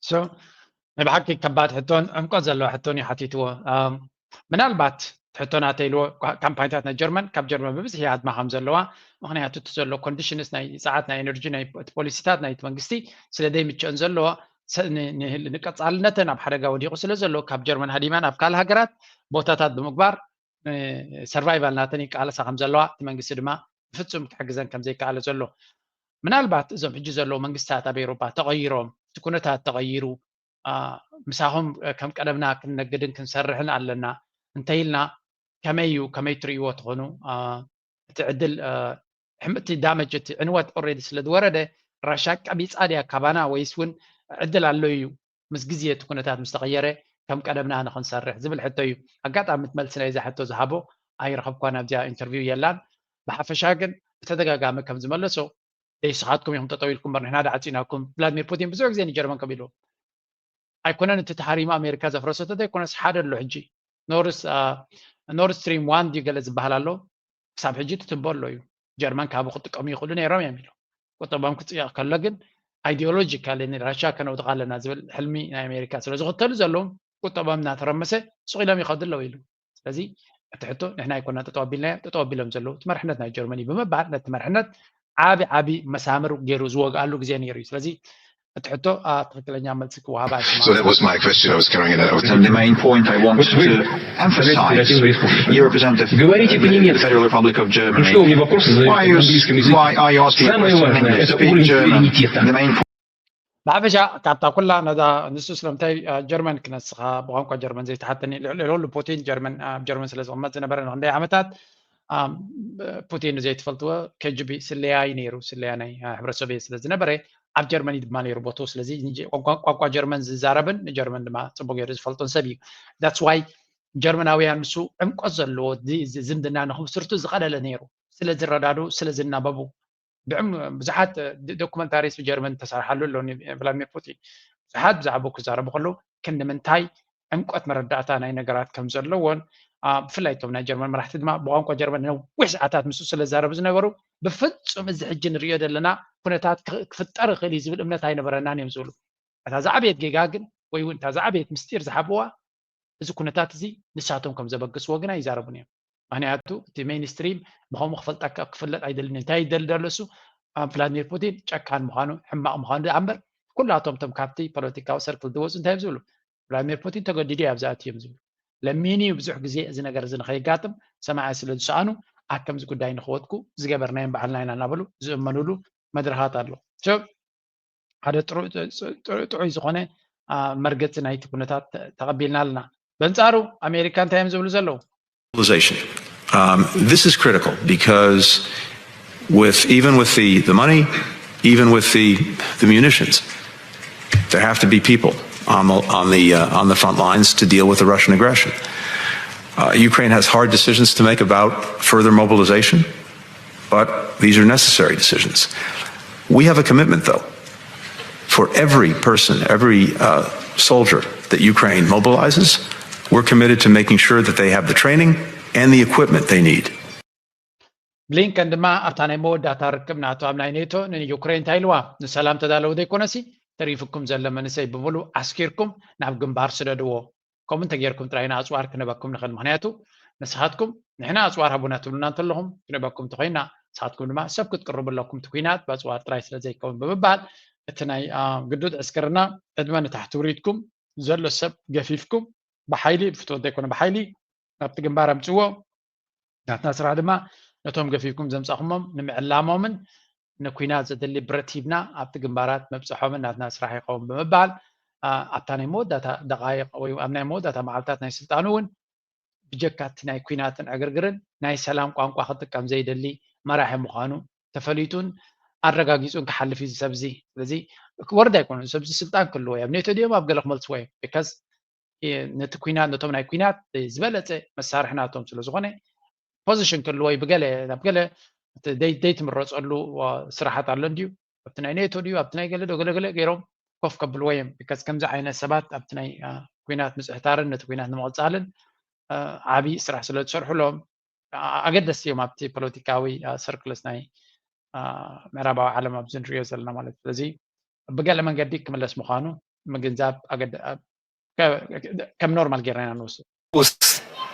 So ናይ ብሓቂ ከባድ ሕቶን ዕምቆት ዘለዎ ሕቶን እዩ ሓቲትዎ። ምናልባት ሕቶ ናተይ ኢልዎ ካምፓኒታት ናይ ጀርመን ካብ ጀርመን ብብዝሒ ይሃድማ ከም ዘለዋ፣ ምክንያቱ እቲ ዘሎ ኮንዲሽንስ ናይ ፀዓት ናይ ኤነርጂ ናይ ፖሊሲታት ናይቲ መንግስቲ ስለ ዘይምቸአን ዘለዎ ንቀፃልነተን ኣብ ሓደጋ ወዲቑ ስለ ዘሎ ካብ ጀርመን ሃዲመን ኣብ ካልእ ሃገራት ቦታታት ብምግባር ሰርቫይቫል ናተን ይቃለሳ ከም ዘለዋ እቲ መንግስቲ ድማ ብፍፁም ክሕግዘን ከም ዘይከኣለ ዘሎ። ምናልባት እዞም ሕጂ ዘለዉ መንግስታት ኣብ ኤውሮጳ ተቐይሮም እቲ ኩነታት ተቐይሩ ምሳኹም ከም ቀደምና ክንነግድን ክንሰርሕን ኣለና እንተኢልና ከመይ እዩ ከመይ ትርእይዎ ትኾኑ? እቲ ዕድል ሕምእቲ ዳመጅ እቲ ዕንወት ኦሬዲ ስለ ዝወረደ ራሻ ቀቢፃ ድያ ካባና ወይስ እውን ዕድል ኣሎ እዩ ምስ ግዜ እቲ ኩነታት ምስ ተቐየረ ከም ቀደምና ንክንሰርሕ ዝብል ሕቶ እዩ። ኣጋጣሚ እቲ መልሲ ናይዛ ሕቶ ዝሃቦ ኣይረኸብኳን ኣብዚኣ ኢንተርቪው የላን። ብሓፈሻ ግን ብተደጋጋሚ ከም ዝመለሶ ደይ ስኻትኩም ኢኹም ጠጠው ኢልኩም በር ንሕና ዳዓፂናኩም። ቭላድሚር ፑቲን ብዙሕ ግዜ ንጀርመን ከቢሉ ኣይኮነን እቲ ተሃሪሙ ኣሜሪካ ዘፍረሰቶ ዘይኮነስ ሓደ ኣሎ ሕጂ ኖርድ ስትሪም ዋን ድዩ ገለ ዝበሃል ኣሎ ክሳብ ሕጂ ትትንቦ ኣሎ እዩ። ጀርመን ካብኡ ክጥቀሙ ይኽእሉ ነይሮም እዮም ኢሉ። ቁጠባም ክፅየቕ ከሎ ግን ኣይዲዮሎጂካሊ ንራሻ ከነውድቓ ኣለና ዝብል ሕልሚ ናይ ኣሜሪካ ስለ ዝኽተሉ ዘለዉ ቁጠባም እናተረመሰ ሱቕ ኢሎም ይኸዱ ኣለዉ ኢሉ። ስለዚ እቲ ሕቶ ንሕና ኣይኮና ጠጠው ኣቢልናዮ፣ ጠጠው ኣቢሎም ዘለዉ እቲ መርሕነት ናይ ጀርመን እዩ ብምባል ነቲ መርሕነት ዓቢ ዓቢ መሳምር ገይሩ ዝወግኣሉ ግዜ ነይሩ እዩ። ስለዚ እቲ ሕቶ ትክክለኛ መልሲ ክወሃባ So that was my question. I was carrying it out. And the main point I want to emphasize, you represent the Federal Republic of Germany. Why are you, why are you asking a question in English? Speak German. The main point. ብሓፈሻ ካብታ ኩላ ነዛ ንሱ ስለምንታይ ጀርመን ክነስኻ ብቋንቋ ጀርመን ዘይተሓተኒ ልዕሊ ሉሉ ፑቲን ጀርመን ኣብ ጀርመን ስለ ዝቕመጥ ዝነበረ ንክንደይ ዓመታት ፑቲን ዘይትፈልጥዎ ከጅቢ ስለያይ ነይሩ ስለያ ናይ ሕብረት ሶቪየት ስለ ዝነበረ ኣብ ጀርመን እዩ ድማ ነይሩ ቦትኡ ስለዚ ቋንቋ ጀርመን ዝዛረብን ንጀርመን ድማ ፅቡቅ ገይሩ ዝፈልጦን ሰብ እዩ that's why ጀርመናውያን ምስ ዕምቆት ዘለዎ ዝምድና ንክምስርቱ ዝቀለለ ነይሩ ስለ ዝረዳዱ ስለ ዝናበቡ ብዙሓት ዶኩመንታሪስ ብጀርመን ተሰርሓሉ ኣሎ ቭላድሚር ፑቲን ብዙሓት ብዛዕባኡ ክዛረቡ ከለዉ ክንዲ ምንታይ ዕምቆት መረዳእታ ናይ ነገራት ከም ዘለዎን ብፍላይ እቶም ናይ ጀርመን መራሕቲ ድማ ብቋንቋ ጀርመን ነዊሕ ሰዓታት ምስኡ ስለ ዝዛረቡ ዝነበሩ ብፍፁም እዚ ሕጂ ንሪኦ ዘለና ኩነታት ክፍጠር ይኽእል እዩ ዝብል እምነት ኣይነበረናን እዮም ዝብሉ እታ ዝዓበየት ጌጋ ግን ወይ እውን እታ ዝዓበየት ምስጢር ዝሓብዋ እዚ ኩነታት እዚ ንሳቶም ከም ዘበግስዎ ግና ይዛረቡን እዮም ምክንያቱ እቲ ሜይንስትሪም ብከምኡ ክፈልጠካ ክፍለጥ ኣይደልን እንታይ ይደሊ ደሎ እሱ ቭላድሚር ፑቲን ጨካን ምዃኑ ሕማቕ ምዃኑ ደኣ እምበር ኩላቶም እቶም ካብቲ ፖለቲካዊ ሰርክል ዝወፁ እንታይ እዮም ዝብሉ ቭላድሚር ፑቲን ተገዲዱ እዩ ኣብዛ ኣትዮም ዝብሉ ለሚኑ እዩ ብዙሕ ግዜ እዚ ነገር እዚ ንኸይጋጥም ሰማዒ ስለ ዝሰኣኑ ኣብ ከምዚ ጉዳይ ንክወጥኩ ዝገበርናዮም ባዕልና ኢና እናበሉ ዝእመኑሉ መድረኻት ኣሎ ሓደ ጥዑይ ዝኾነ መርገፂ ናይቲ ኩነታት ተቐቢልና ኣለና በንፃሩ ኣሜሪካ እንታይ እዮም ዝብሉ ዘለዉ Um, this is critical because with even with the, the money, even with the, the munitions, there have to be people on the, on, the, uh, on the front lines to deal with the Russian aggression. Uh, Ukraine has hard decisions to make about further mobilization, but these are necessary decisions. We have a commitment, though. For every person, every uh, soldier that Ukraine mobilizes, we're committed to making sure that they have the training and the equipment they need. ብሊንከን ድማ ኣብታ ናይ መወዳእታ ርክብ ናቱ ኣብ ናይ ኔቶ ንዩክሬን እንታይ ኢልዋ ንሰላም ተዳለዉ ዘይኮነሲ ተሪፍኩም ዘሎ መንእሰይ ብምሉ ኣስኪርኩም ናብ ግንባር ስደድዎ ከምኡ እንተጌርኩም ጥራይ ንኣፅዋር ክነበኩም ንኽእል ምክንያቱ ንስኻትኩም ንሕና ኣፅዋር ሃቡና ትብሉና እንተለኹም ክንበኩም እንተኮይና ንስኻትኩም ድማ ሰብ ክትቅርቡ ኣለኩም እቲ ኩናት ብኣፅዋር ጥራይ ስለ ዘይከውን ብምባል እቲ ናይ ግዱድ ዕስክርና ዕድመ ንታሕቲ ውሪድኩም ዘሎ ሰብ ገፊፍኩም ብሓይሊ ብፍትወት ዘይኮነ ብሓይሊ ናብቲ ግንባር ኣምፅዎ ናትና ስራሕ ድማ ነቶም ገፊፍኩም ዘምፃኹሞም ንምዕላሞምን ንኩናት ዘድሊ ብረት ሂብና ኣብቲ ግንባራት መብፅሖምን ናትና ስራሕ ይኸውን ብምባል ኣብታ ናይ መወዳእታ ደቃይቕ ወይ ኣብ ናይ መወዳእታ መዓልታት ናይ ስልጣኑ እውን ብጀካ እቲ ናይ ኩናትን ዕግርግርን ናይ ሰላም ቋንቋ ክጥቀም ዘይደሊ መራሒ ምዃኑ ተፈሊጡን ኣረጋጊፁን ክሓልፍ እዩ ሰብዚ ስለዚ ክወርድ ኣይኮነ ሰብዚ ስልጣን ክህልዎ ኣብ ኔቶ ድዮም ኣብ ገለ ክመልስዎ እዮም because ነቲ ኩናት ነቶም ናይ ኩናት ዝበለፀ መሳርሒ ናቶም ስለ ዝኾነ ፖዚሽን ክህልዎ እዩ ብገለ ናብ ገለ ደይ ትምረፀሉ ስራሓት ኣሎ እንድዩ ኣብቲ ናይ ኔቶ ድዩ ኣብቲ ናይ ገለ ዶ ገለገለ ገይሮም ኮፍ ከብልዎ እዮም because ከምዚ ዓይነት ሰባት ኣብቲ ናይ ኩናት ምፅሕታርን ነቲ ኩናት ንምቕፃልን ዓብዪ ስራሕ ስለ ዝሰርሕሎም ኣገደስቲ እዮም ኣብቲ ፖለቲካዊ ሰርክልስ ናይ ምዕራባዊ ዓለም ኣብዚ ንሪኦ ዘለና ማለት ስለዚ ብገለ መንገዲ ክምለስ ምዃኑ ምግንዛብ ከም ኖርማል ጌርና ኢና ንወስድ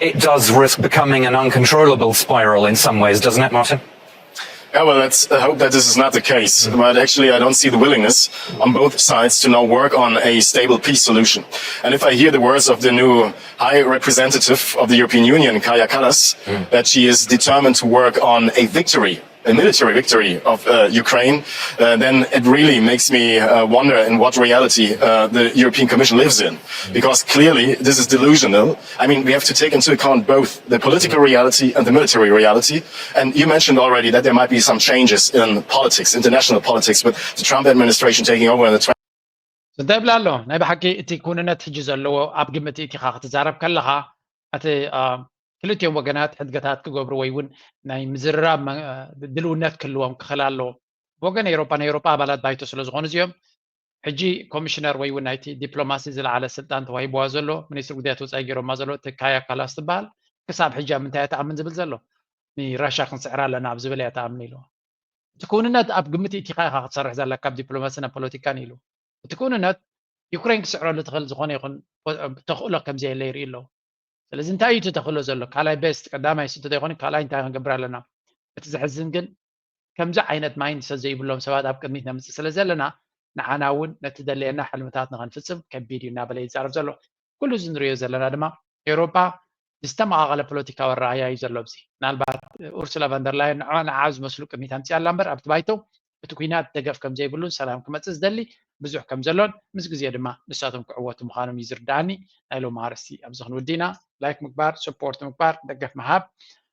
It does risk becoming an uncontrollable spiral in some ways, doesn't it, Martin? Yeah, well, let's hope that this is not the case. But actually, I don't see the willingness on both sides to now work on a stable peace solution. And if I hear the words of the new High Representative of the European Union, Kaja Kallas, mm. that she is determined to work on a victory a military victory of uh, Ukraine, uh, then it really makes me uh, wonder in what reality uh, the European Commission lives in. Because clearly, this is delusional. I mean, we have to take into account both the political reality and the military reality. And you mentioned already that there might be some changes in politics, international politics, with the Trump administration taking over in the twenty እንታይ ይብላ ኣሎ? ናይ ብሓቂ እቲ ክውንነት ሕጂ ዘለዎ ኣብ ግምት እቲኻ ክትዛረብ ከለኻ እቲ ክልቲኦም ወገናት ሕድገታት ክገብሩ ወይ እውን ናይ ምዝርራብ ድልውነት ክህልዎም ክኽእል ኣለዎ። ብወገን ኤሮፓ ናይ ኤሮፓ ኣባላት ባይቶ ስለ ዝኾኑ እዚኦም ሕጂ ኮሚሽነር ወይ እውን ናይቲ ዲፕሎማሲ ዝለዓለ ስልጣን ተዋሂብዋ ዘሎ ሚኒስትሪ ጉዳያት ወፃኢ ገይሮማ ዘሎ እቲ ካያ ካላስ ትበሃል ክሳብ ሕጂ ኣብ ምንታይ እያ ትኣምን ዝብል ዘሎ ንራሻ ክንስዕራ ኣለና ኣብ ዝብል እያ ትኣምን ኢልዋ። እቲ ክውንነት ኣብ ግምት እቲኻ ኢኻ ክትሰርሕ ዘለካ ኣብ ዲፕሎማሲን ኣብ ፖለቲካን ኢሉ። እቲ ክውንነት ዩክሬን ክስዕረሉ ትኽእል ዝኾነ ይኹን ተኽእሎ ከምዘየለ ይርኢ ኣለዉ። ስለዚ እንታይ እዩ እቲ ተኽእሎ ዘሎ? ካልኣይ ቤስት ቀዳማይ ስንቶ ዘይኮነ ካልኣይ እንታይ ክንገብር ኣለና? እቲ ዘሕዝን ግን ከምዚ ዓይነት ማይንድሰት ዘይብሎም ሰባት ኣብ ቅድሚት ነምፅእ ስለ ዘለና ንዓና እውን ነቲ ደለየና ሕልምታት ንኸንፍፅም ከቢድ እዩ እናበለ ይዛረብ ዘሎ። ኩሉ እዚ ንሪኦ ዘለና ድማ ኤውሮጳ ዝተመቓቐለ ፖለቲካዊ ኣረኣእያ እዩ ዘሎ ኣብዚ። ምናልባት ኡርሱላ ቫንደርላየን ንዓ ንዓ ዝመስሉ ቅድሚት ኣምፅኣ ኣላ እምበር ኣብቲ ባይቶ እቲ ኲናት ደገፍ ከም ዘይብሉን ሰላም ክመፅእ ዝደሊ ብዙሕ ከም ዘሎን ምስ ግዜ ድማ ንሳቶም ክዕወቱ ምዃኖም እዩ ዝርድኣኒ። ናይ ሎሚ ኣርእስቲ ኣብዚ ክንውዲ ኢና። ላይክ ምግባር፣ ሰፖርት ምግባር፣ ደገፍ ምሃብ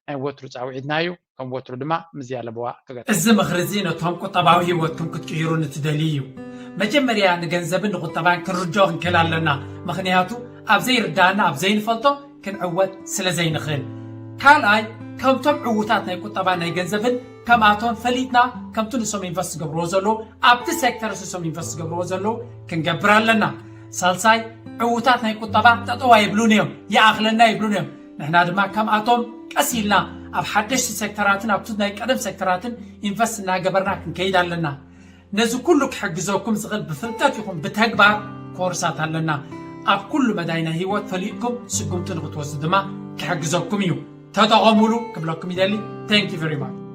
ናይ ወትሩ ፃውዒትና እዩ። ከም ወትሩ ድማ ምዝያ ለበዋ ክገጥ እዚ ምኽሪ እዚ ነቶም ቁጠባዊ ህይወትኩም ክትቅይሩ ንትደልዩ እዩ። መጀመርያ ንገንዘብን ንቁጠባን ክንርድኦ ክንክእል ኣለና። ምኽንያቱ ኣብ ዘይርድኣና ኣብ ዘይንፈልጦ ክንዕወት ስለ ዘይንኽእል። ካልኣይ ከምቶም ዕዉታት ናይ ቁጠባን ናይ ገንዘብን ከምኣቶም ፈሊጥና ከምቲ ንሶም ኢንቨስት ዝገብርዎ ዘለዉ ኣብቲ ሴክተር ንሶም ኢንቨስት ዝገብርዎ ዘለዉ ክንገብር ኣለና። ሳልሳይ ዕዉታት ናይ ቁጠባ ጠጠው ኣይብሉን እዮም፣ ይኣኽለና ይብሉን እዮም። ንሕና ድማ ከምኣቶም ቀስ ኢልና ኣብ ሓደሽቲ ሴክተራትን ኣብቲ ናይ ቀደም ሴክተራትን ኢንቨስት እናገበርና ክንከይድ ኣለና። ነዚ ኩሉ ክሕግዘኩም ዝኽእል ብፍልጠት ይኹን ብተግባር ኮርሳት ኣለና። ኣብ ኩሉ መዳይ ናይ ህይወት ፈሊጥኩም ስጉምቲ ንክትወስዱ ድማ ክሕግዘኩም እዩ። ተጠቐሙሉ ክብለኩም ይደሊ። Thank you very much።